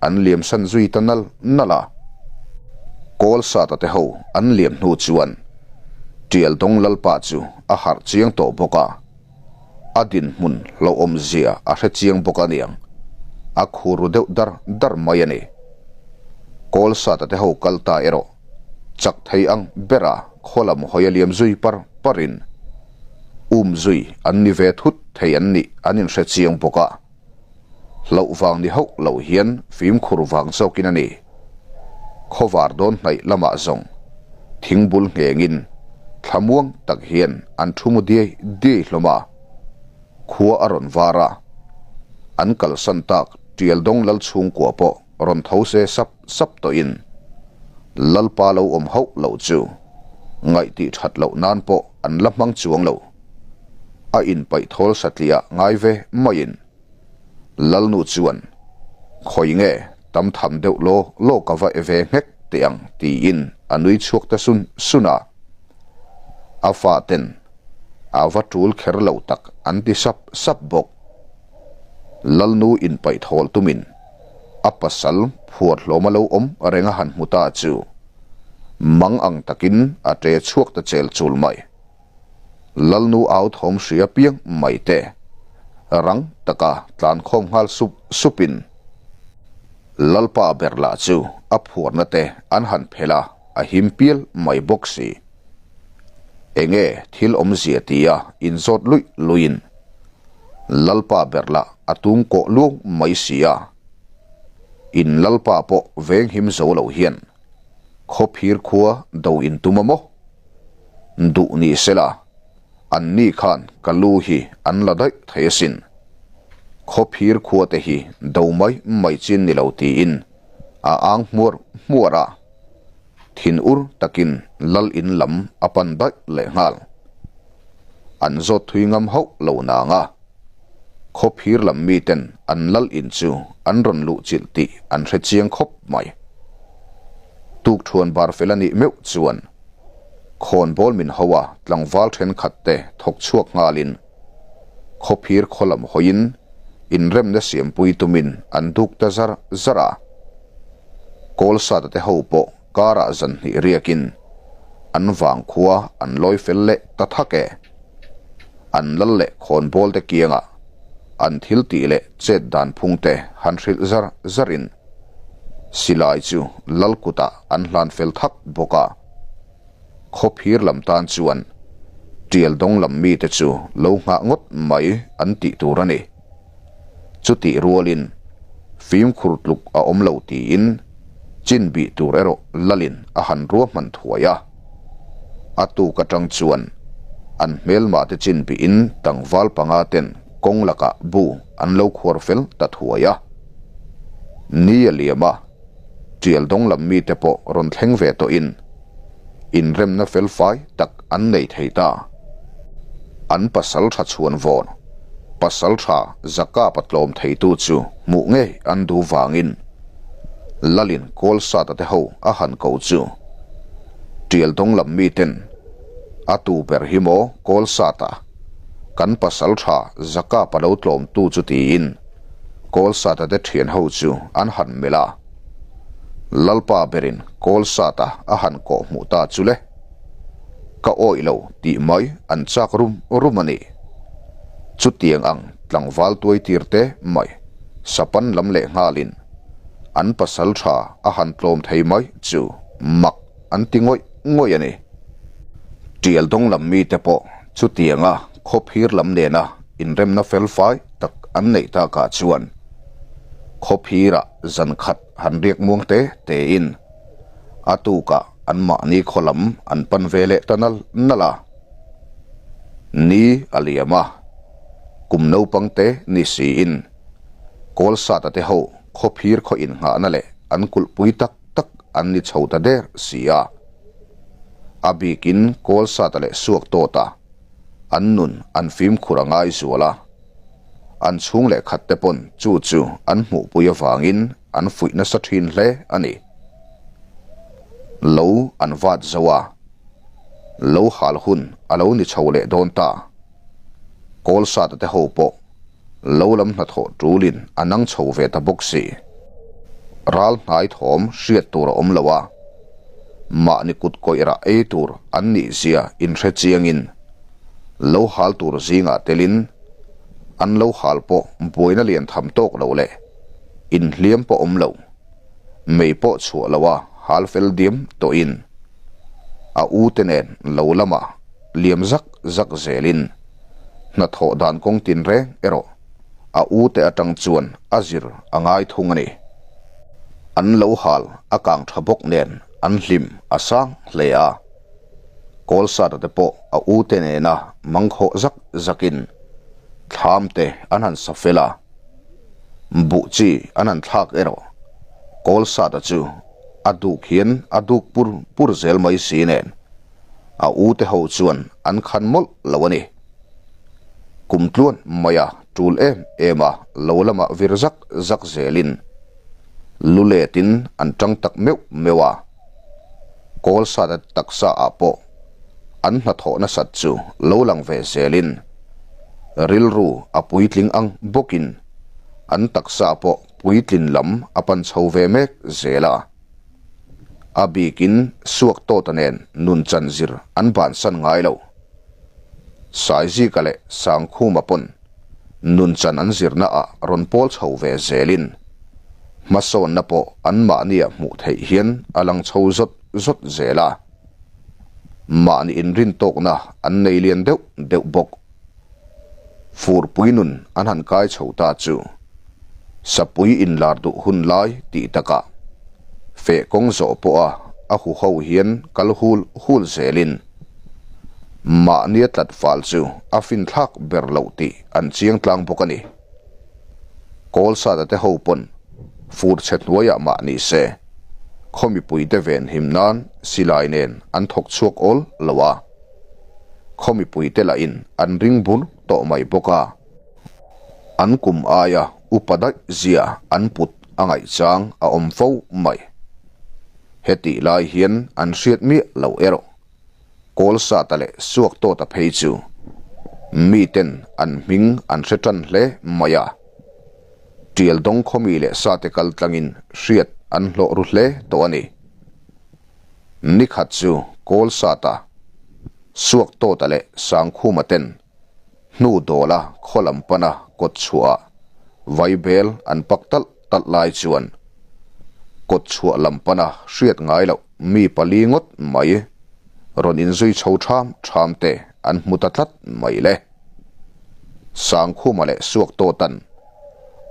an liam san zui ta nal nal a. Kawlsata te ho an liam hnu chuan Tialdawng Lalpa chu a harh chiang tawh bawk a. A dinhmun hlauhawmzia a hre chiang bawk a niang, a khur ru deuh dar dar mai a ni. Kawlsata te ho kal ta erawh chak thei ang bera khaw lam hawi a liam zui par parin um zui an ni ve thut thei an nih an inhre chiang bawk a. Hlauh vang ni hauh lo hian fimkhur vang zawkin a ni. Khawvar dawn hnaih lamah zawng thingbul nghengin thlamuang tak hian an thu mu diai diai hlawm a, khua a rawn var a, an kalsan tak Tialdawng lal chhungkua pawh rawn tho se sap sap tawhin Lalpa lo awm hauh lo chu ngaihtih that loh nan pawh an la hmang chuang lo. A inpaih thawl satliah ngai ve maiin Lalnu chuan, Khawi nge tam tham deuh law law ka va e ve nghek teh ang tiin a nui chhuak ta sun sun a. A faten a va tul kher lo tak an ti sap sap bawk. Lalnu inpaih thawl tumin a pasal phuar hlawm a lo awm reng a han hmu ta chu mang ang takin a ṭe chhuak ta chel chul mai. Lalnu au thawm hria piang mai te rang taka tlan khawm nghal sup supin Lalpa ber lah chu a phuarna te an han phelh a, a him pial mai bawk si. Enge thil awmzia tia inzawt luih luihin Lalpa ber lah a tum kawh luang mai si a. In Lalpa pawh venghim zo lo hian khawphir khua do intum a maw? Duh ni sela, an ni khan ka lu hi an la daih thei asin. Khawphir khua te hi do mai mai chin ni lo tiin a ang hmuar hmuar a, thin ur takin lal in lam a pan daih leh nghal. An zawt thui ngam hauh lo nang a, khawphir lam miten an lal in chu an rawn luh chilh tih an hre chiang khawp mai. Tukthuan bar fel a nih meuh chuan khawnbawl min ho a tlangval thenkhat te thawk chhuak nghalin khawphir khaw lam hawiin inremna siampui tumin an duk ta zar zar a. Kawlsata te ho pawh karah zan hnih riakin an vangkhua an lawi fel leh ta thak e. An lal leh khawnbawl te kiangah an thil tih leh chet dan phung te han hrilh zar zarin Silai chu lal kutah an hlan fel thak bawk a, khawphir lam tan chuan tial dawng lam mite chu lo nghah ngawt mai an tih tur a ni. Chutih rualin fimkhur tluk a awm lo tiin chin bih tur erawh lalin a han ruahman thuai a. A tuk atang chuan an hmelmahte chin bihin tlangval panga ten kawng lakah bu an lo khuar fel ta thuai a. Ni a liam a, tial dawng lam mite pawh rawn thleng ve tawhin inremna fel fai tak an nei thei ta. An pasal tha chhuan vawn, pasal tha Zakapa tlawm theitu chu hmuh ngei an duh vangin Lalin Kawlsata te ho a han ko chu tial dawng lam miten a tu ber hi maw Kawlsata, kan pasal tha Zakapa lo tlawmtu chu tiin Kawlsata te thian ho chu an han melh a, Lalpa berin Kawlsata a han kawh hmuh ta chu le, ka awih lo tih mai an chak rum rum a ni. Chutiang ang tlangval tuai tir te mai sapan lam leh nghalin an pasal tha a han tlawm thei mai chu mak an ti ngawih ngawih a ni. Tial dawng lam mite pawh chutianga khawphir lam nena inremna fel fai tak an neih takah chuan khawphirah zan khat han riak muang te tein a tukah anmahni khaw lam an pan ve leh ta nal nal a. Ni a liam a, kum naupang te ni siin Kawlsata te ho khawphir khaw innghahna leh an kulhpui tak tak an ni chho ta der si a. A bikin Kawlsata leh Suaktawta. An nun an fimkhur a ngai zual a, an chhung leh khat te pawn chu chu an hmuhpui avangin an fuih nasa thin hle a ni. Lo an vat zo a, lo hal hun a lo ni chho leh dawn ta. Kawlsata te ho pawh lo lam hnathawh tulin a nang chho ve ta bawk si. Ral hnai thawm hriat tur a awm lo a, mahni kut kawih rah ei tur an nih zia inhre chiangin lo hal tur zingah telin an lo hal pawh buaina lian tham tawk lo leh inhliam pawh awm lo, mei pawh chhuah lo a hal fel diam tawhin a u te nen lo lamah liam zak zak zelin hnathawh dan kawng tinreng erawh a u te atang chuan a zir a ngai thung a ni. An lo hal a kang tha bawk nen an hlim a sang hle a. Kawlsata te pawh a u te nena mangkhawh zak zakin thlam te an han sa fel a. Buh chi an han thlak erawh Kawlsata chu a duk hian a duk pur pur zel mai si nen a u te ho chuan an khan mawlh lo a ni. Kum tluan maia tul em em a lo lamah vir zak zak zelin lu letin an tang tak meuh meuh a. Kawlsata taksa ah pawh an hnathawh nasat chu lo lang ve zelin rilru a puitling ang bawkin an taksa pawh puitlin lam a pan chho ve mek zel a. A bikin Suaktawta nen nunchan zir an bansan ngai lo. Saizika leh Sangkhuma pawn nunchan an zirna ah rawn pawl chho ve zelin hmasawnna pawh anmahnia hmuh theih hian a lang chho zawt zawt zel a. Mahni inrintawkna an nei lian deuh deuh bawk. Furpui nun an han kai chho ta chu sapui inlar duh hun lai tih takah feh kawng zawh pawha a huho hian kal hul hul zelin Mahnia tlat fal chu a finthlak ber loh tih an chiang tlang bawk a ni. Kawlsata te ho pawn fur chhe hnuaiah mah ni se, khaw mipuite venhim nan silai nen an thawk chhuak awl lo a. Khaw mipuite lahin an ring bur tawh mai bawk a. An kum aia upa daih zia an put a ngaihchang a awm fo mai. Hetih lai hian an hriat miah lo erawh. Kawlsata leh Suaktawta phei chu miten an hming an hre tan hle mai a, Tialdawng khawmi leh sate kal tlangin hriat an hlawh ru hle tawh a ni. Nikhat chu Kawlsata, Suaktawta leh Sangkhuma ten hnu dawla khaw lam pana kawt chhuahah vaibel an pak talh talh lai chuan kawt chhuah lam pana hriat ngai loh mi pali ngawt mai rawn inzui chho ṭham ṭham te an hmu ta tlat mai le. Sangkhuma leh Suaktawtan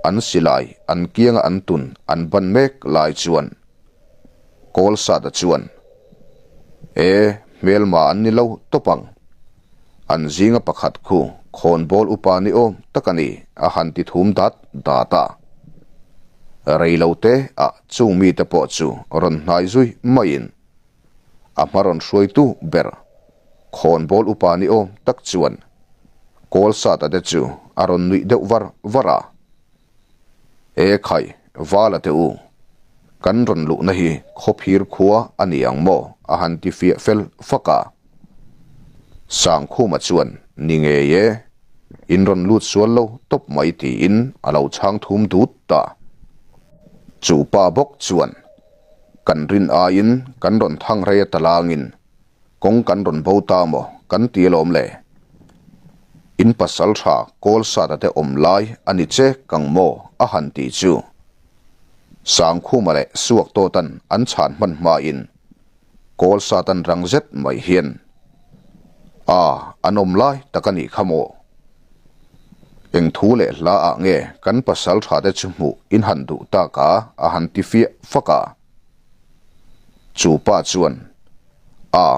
an silai an kianga an tun an ban mek lai chuan Kawlsata chuan, E, hmelma an ni lo tawp ang. An zinga pakhat khu khawnbawl upa ni awm tak a ni, a han ti thum dat dat a. Rei lo te ah chung mite pawh chu rawn hnai zui maiin a hma rawn hruaitu ber khawnbawl upa ni awm tak chuan Kawlsata te chu a rawn nuih deuh var var a. E khai, Vala te u, kan rawn luhna hi khawphir khua a ni ang maw? a han ti fiah fel fak a. Sangkhuma chuan, Ni ngei e, in rawn lut sual lo tawp mai tiin a lo chhang thum dut ta. Chu pa bawk chuan, Kan rin aiin kan rawn thang rei a talangin Kawng kan rawn bo ta maw kan ti alawm le? In pasal tha Kawlsata te awm lai a ni che kang maw a han tih chu. Sangkhuma leh Suaktawtan an chhan hman hmain Kawlsatan rang zet mai hian A, an awm lai tak a nih kha maw? Eng thu leh hla ah nge kan pasal tha te chu hmuh in han duh tak a a han ti fiah fak a. Chu pa chuan, A,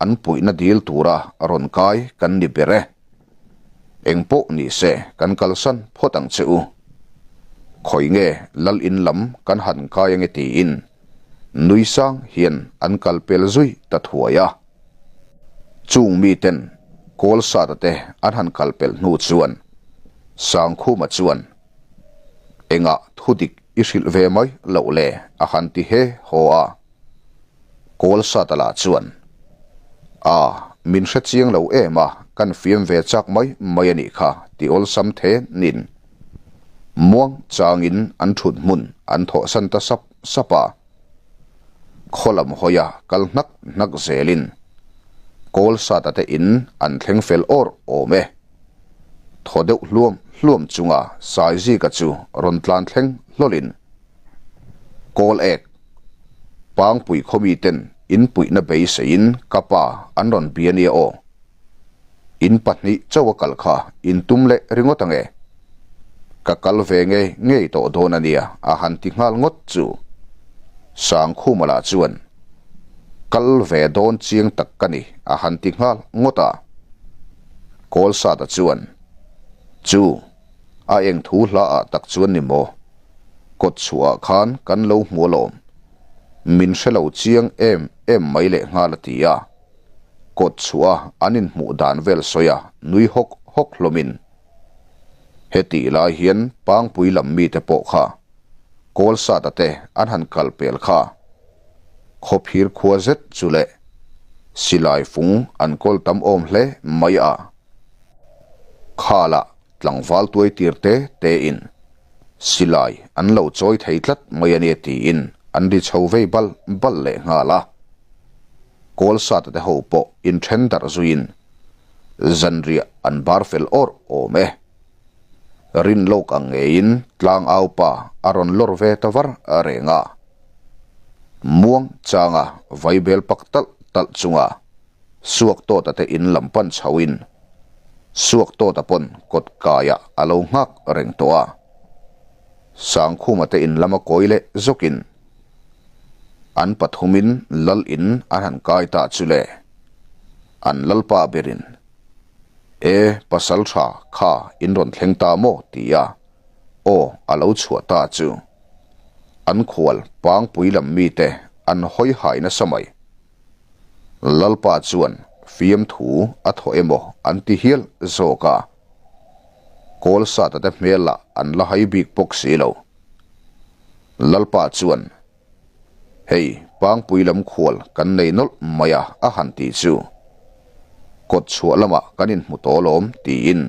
an puihna dil tura rawn kai kan ni ber e. Eng pawh ni se kan kalsan phawt ang che u. Khawi nge lal in lam kan han kai ange tiin nui sang hian an kal pel zui ta thuai a. Chung miten. Kawlsata te an han kal pelh hnu chuan Sangkhuma chuan, Engah thudik i hrilh ve mai loh le? a han ti he haw a. Kawlsata lah chuan, A, min hre chiang lo em a, kan fiam ve chak mai mai a nih kha, ti awlsam thenin muang changin an thut hmun an thawhsan ta sap sap a. Khaw lam hawia kal hnak hnak zelin Kawlsata te in an thleng fel awr awm e. Thaw deuh hluam hluam chunga Saizika chu rawn tlan thleng hlawlin Kawl ek Pangpui khaw miten in puihna beiseiin ka pa an rawn bia nia aw. In pahnih chauh a kal kha in tum leh ringawt ange. Ka kal ve ngei ngei tawh dawn a nia a han ti nghal ngawt chu. Sangkhuma lah chuan kal ve dawn chiang tak ka ni a han ti nghal ngawt a. Kawlsata chuan chu a eng thu hla ah tak chuan ni maw? Kawt chhuah ah khan kan lo hmu alawm. Min hre lo chiang em em mai leh nghal a ti a. Kawt chhuah a an inhmuh dan vel sawi a nui hawk hawk hlawmin hetih lai hian Pangpui lam mite pawh kha Kawlsata te an han kal pel kha khawphir khua zet chu leh silai fung an kawl tam awm hle mai a. Khalah tlangval tuai tir te tein silai an lo chawi thei tlat mai a nia tiin an ri chho vei bal bal leh nghal a. Kawlsata te ho pawh inthen darh zuiin zanriah an bar fel awrh awm e. Rin lawk ang ngeiin tlangau pa a rawn lawr ve ta var reng a. Muang changa vaibel pak talh talh chunga Suaktawta te in lam pan chhoin Suaktawta pawn kawt kaiah a lo nghak reng tawh a. Sangkhuma te in lama kawi leh zawkin An pathumin lal in an han kai ta chu le. An lalpa berin, E, pasal tha kha in rawn thleng ta maw? ti a, aw a lo chhuah ta chu. An khual pangpui lam mite an hawi hai nasa mai. Lalpa chuan fiamthu a thawh emaw an ti hial zawk a. Kawlsata te hmel ah an la hai bik bawk si lo. Lalpa chuan, Hei, Pangpui lam khual kan nei nawlh mai a, a han ti chu. Kawt chhuah lamah kan inhmu tawh alawm, tiin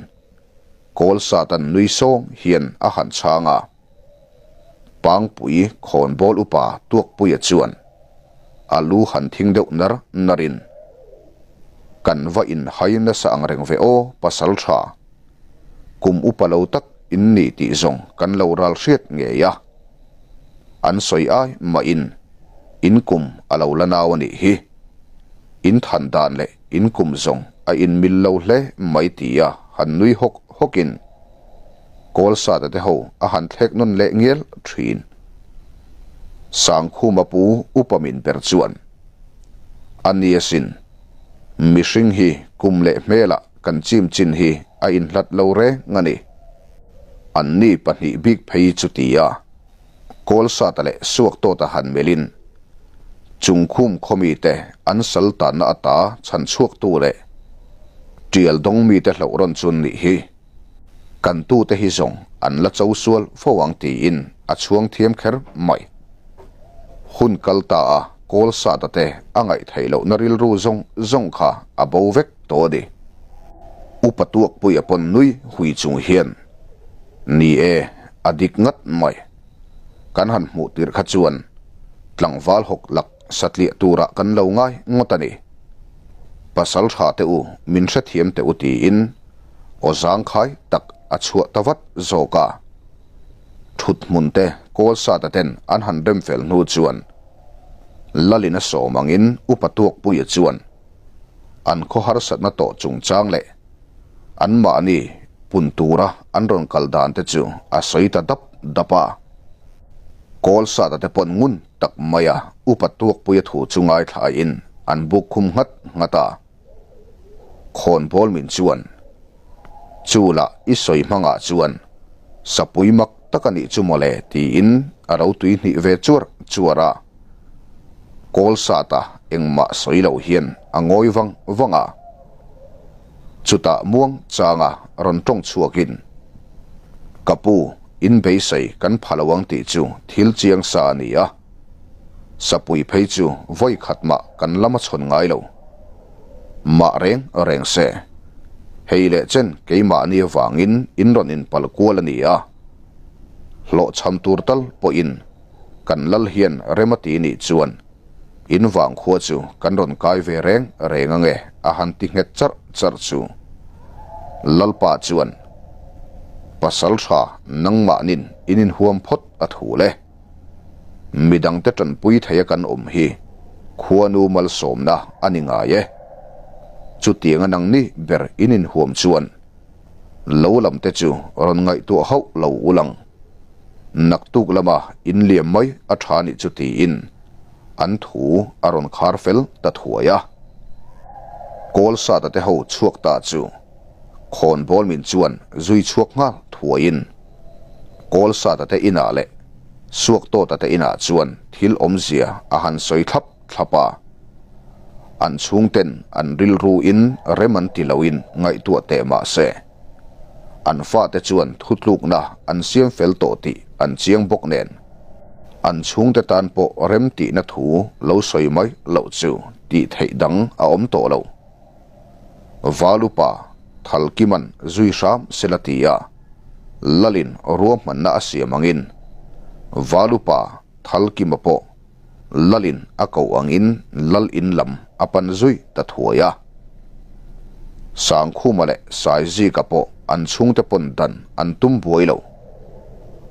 Kawl Satan nui sawng hian a han chhang a. Pangpui khawnbawl upa Tuakpuia chuan a lu han thing deuh nar narin, Kan va inhai nasa ang reng ve aw, pasal tha. Kum upa lo tak in ni tih zawng kan lo ral hriat ngei a. An sawi ai mahin in kum a lo la nau a nih hi. In than dan leh in kum zawng a in mil lo hle mai ti a han nui hawk hawkin Kawlsata te ho a han thlek nawn leh ngial thin. Sangkhuma pu upa min ber chuan a ni asin mihring hi kum leh hmelah Kan chim chin hi a inhlat lo reng a ni. Anni pahnih bik phei chu ti a, Kawlsata leh Suaktawta han melhin Chungkhum khaw mite an sal tanna ata chhan chhuaktu leh Tial dawng mite hlauh rawn chu an nih hi. Kan tute hi zawng an la cho sual fo ang tiin a chhuang thiam kher mai. Hun kal ta a Kawlsata te a ngaih theih lohna rilru zawng zawng kha a bo vek. Tawh a ni. Upa Tuakpuia pawn nui hui chung hian, Ni e, a dik ngat mai. Kan han hmuh tirh kha chuan tlangval hawk lak satliah turah kan lo ngai ngawt a ni. Pasal tha teh u, min hrethiam teh u tiin aw zangkhai tak a chhuah ta vat zawk a. Thut hmun te kawl sata ten an han rem fel hnu chuan Lalin a sawm angin Upa Tuakpuia chuan an khaw harsatna tawh chungchang leh anmahni pun tura an rawn kal dan te chu a sawi ta dap dap a. Kawlsata te pawn ngun tak maia upa tuakpuia thu chu ngaithlaiin an buk khum nghat nghat a. Khawnbawl min chuan, Chu lah i sawi hmangah chuan sapui mak tak a nih chu mawle tiin a lo tuihnih ve chuar chuar a. Kawlsata engmah sawi lo hian a ngawi vang vang a. Chutah muang changa rawn tawng chhuakin, Ka pu, in beisei kan pha lo ang tih chu thil chiang sa a ni a. Sapui phei chu vawi khat mah kan lam a chhawn ngai lo. Mah reng reng se. Hei leh chen keimahni avangin in rawn inpal kual a ni a. Hlawhchham tur tal pawhin kan lal hian rem a ti nih chuan in vang khua chu kan rawn kai ve reng reng ange a han ti nghet charh charh chu. Lalpa chuan Pasal tha nangmahnin in inhuam phawt a thu le. Midangte tanpui theia kan awm hi khuanu malsawmna a ni ngai e. Chutianga nangni ber in inhuam chuan lo lamte chu rawn ngaihtuah hauh lo ulang. Naktuk lama inliam mai a tha nih chu tiin an thu a rawn khar fel ta thuai a. Kawlsata te ho chhuak ta chu khawnbawl min chuan zui chhuak nghal thuaiin Kawlsata te inah leh Suaktawta te inah chuan thil awmzia a han sawi thlap thlap a. An chhungten an rilruin rem an ti loin ngaihtuah teh mah se. An fate chuan thutlukna an siam fel tawh tih an chiang bawk nen, an chhungte tan pawh remtihna thu lo sawi mai loh chu tih theih dang a awm tawh lo. Valupa Thalkiman zui hram se la ti a, Lalin ruahmanna a siam angin Valupa Thalkima pawh Lalin a koh angin Lal in lam a pan zui ta thuai a. Sangkhuma leh Saizika pawh an chhungte pawn dan an tum buai lo.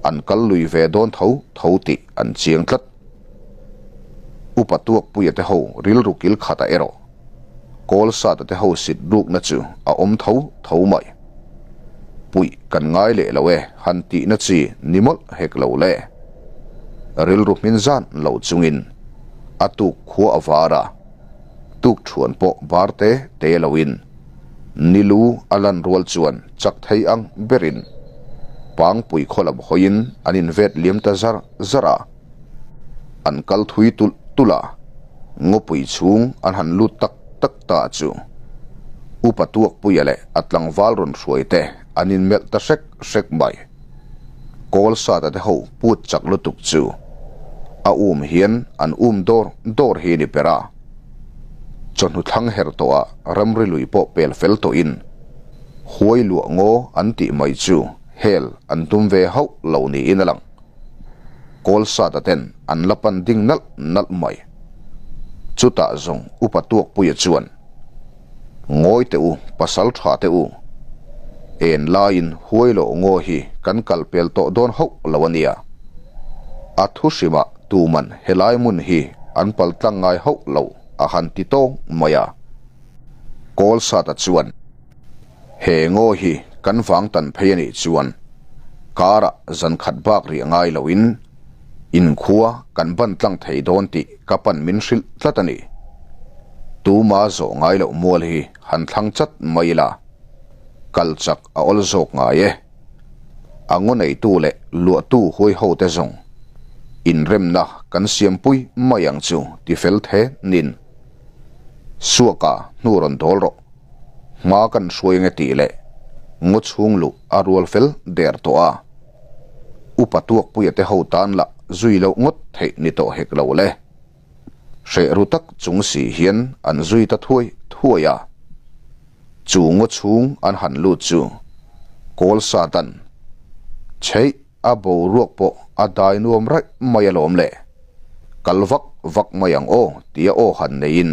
An kal lui ve dawn tho tho tih an chiang tlat. Upa Tuakpuia te ho rilru kil khatah erawh Kawlsata te ho sit rukna chu a awm tho tho mai. Puih kan ngai leh lo e han tihna chi ni mawlh hek lo le. Rilru hmin zan lo chungin a tuk khua a var a, tuk thuan pawh bar te te loin nilu a lan rual chuan chak thei ang berin Pangpui khaw lam hawiin an invet liam ta zar zar a. An kal thui tulh tulh a, ngawpui chhung an han lut tak tak ta chu Upa Tuakpuia leh a tlangval rawn hruai te an inmelh ta hrek hrek mai. Kawlsata te ho put chak lutuk chu a um hian an um dawr dawr hi ni ber a. Chawhnu thlang her tawhah ramri lui pawh pel fel tawhin huai luah ngaw an tih mai chu hel an tum ve hauh lo niin a lang. Kawlsata ten an la pan ding nalh nalh mai. Chutah zawng Upa Tuakpuia chuan, Ngawi teh u, pasal tha teh u. En laiin huai loh ngaw hi kan kal pel tawh dawn hauh lo a nia. A thu hrimah tuman helai hmun hi an pal tlang ngai hauh lo a han ti tawng mai a. Kawlsata chuan. He ngaw hi kan vang tan phei a nih chuan karah zan khat bak riah ngai loin inkhua kan ban tlang thei dawn tih ka pan min hrilh tlat a ni. Tuma zawh ngai loh mual hi han thlang chat mai ila, kal chak a awl zawk ngai e. A ngaw neitu leh luahtu huai ho te zawng inremna kan siampui mai ang chu ti fel the nin Suaka hnu rawn dawl rawh. Hma kan hruai ange tih leh ngaw chhung luh a rual fel der tawh a. Upa Tuakpuia te ho tan lah zui loh ngawt theih ni tawh hek lo le. Hreh ru tak chung si hian an zui ta thuai thuai a. Chu ngaw chhung an han lut chu kawl sa dan chheih a boruak pawh a dai nuam raih mai alawm le. Kal vak vak mai ang aw tia aw han neiin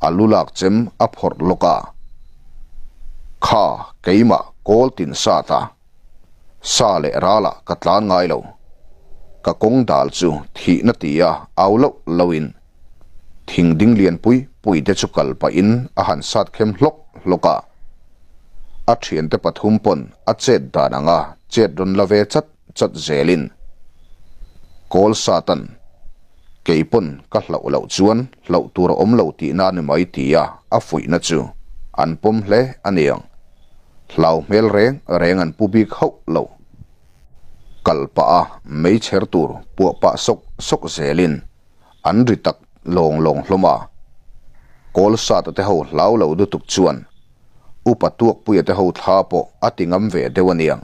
a lu lak chem a phawrh lawk a. Kha keimah kawl tin sat a, sa leh ralah ka tlan ngai lo. Ka kawng dal chu thihna tia au loh lohin thing ding lian pui pui te chu kal pahin a han sat khem hlawk hlawk a. A thiante pathum pawn a chet dan anga chet rawn la ve chat chat zelin kawl satan kei pawn ka hlauh loh chuan hlauh tur a awm lo tihna a ni mai tia a fuihna chu an pawm hle a niang. Hlau hmel reng reng an pu bik hauh lo. Kal pah a meichher tur puah pah sawk sawk zelin an ri tak lawng lawng hlawm a. Kawl sata te ho hlau lo lutuk chuan. Upa Tuakpuia te ho thla pawh a ti ngam ve deuh aniang.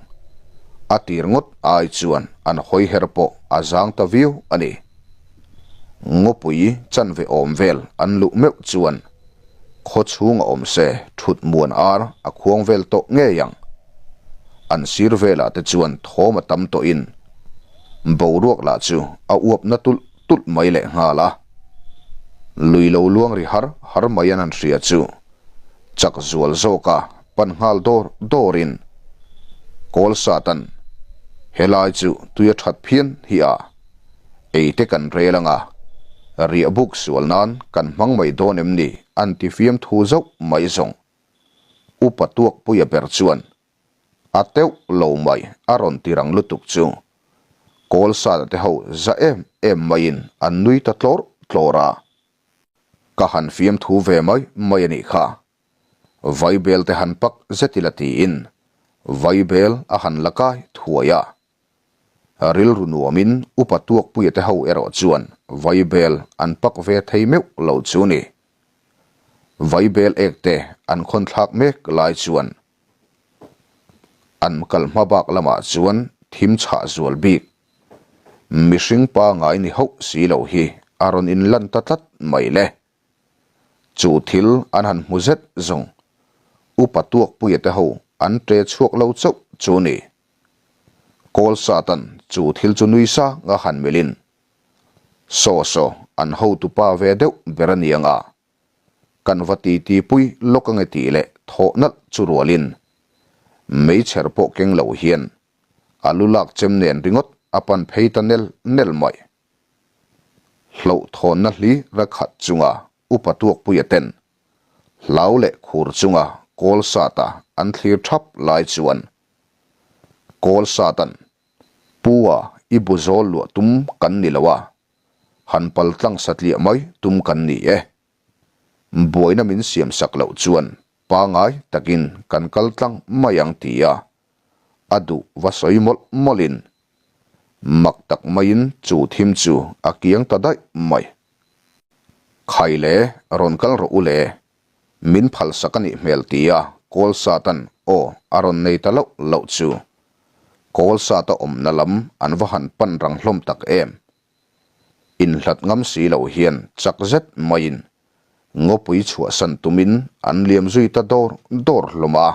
A tir ngawt ai chuan an hawi her pawh a zang ta viau a ni. Ngawpui chanve awm vel an luh meuh chuan khaw chhung a awm se thut muan ar a khuang vel tawh ngei ang. An sir velah te chuan thawm a tam tawhin boruak lah chu a uap na tulh tulh mai leh nghal a. Lui lo luang ri har har mai an han hria chu chak zual zawka pan nghal dawr dawrin kawl satan helai chu tui a that phian hi a ei te kan rel anga riah buk sual nan kan hmang mai dawn em ni an ti fiam thu zauh mai zawng. Upa Tuakpuia ber chuan A teuh lo mai a rawn ti rang lutuk chu kawl sata te ho za em em maiin an nui ta tlawr tlawr a. Ka han fiamthu ve mai mai a nih kha. Vaibel te han pak zet ila tiin vaibel a han la kai thuai a. Rilru nuamin upa Tuakpuia te ho erawh chuan vaibel an pak ve thei meuh lo chu ni. Vaibel ek te an khawn thlak mek lai chuan An kal hma bak lamah chuan thim chhah zual bik. Mihring pangai ni hauh si lo hi a rawn inlan ta tlat mai le. Chu thil an han hmu zet zawng upa Tuakpuia te ho an ṭe chhuak lo chauh chu ni. Kawl Satan chu thil chu nui sang a han melhin saw saw an hotupa ve deuh ber a ni ang a. Kan va titi pui lawk ange tih leh thawh nalh chu rualin meichher pawh keng lo hian a lu lak chem nen ringawt a pan phei ta nel nel mai. Hlauhthawnna hli ra khat chunga upa Tuakpuia ten hlau leh khur chunga kawl sata an thlir thap lai chuan kawl satan Pu-a i bu zawl luah tum kan ni lo a, han pal tlang satliah mai tum kan ni e. Buaina min siam sak loh chuan pangai takin kan kal tlang mai ang ti a, a duh va sawi mawlh mawlhin mak tak maiin chu thim chu a kiang ta daih mai. Khai le, rawn kal rawh u le, min phal sak a nih hmel ti a kawl satan aw a rawn nei ta loh loh chu. Kawl sata awmna lam an va han pan rang hlawm tak em. Inhlat ngam si lo hian chak zet maiin ngawpui chhuahsan tumin an liam zui ta dawr dawr hlawm a.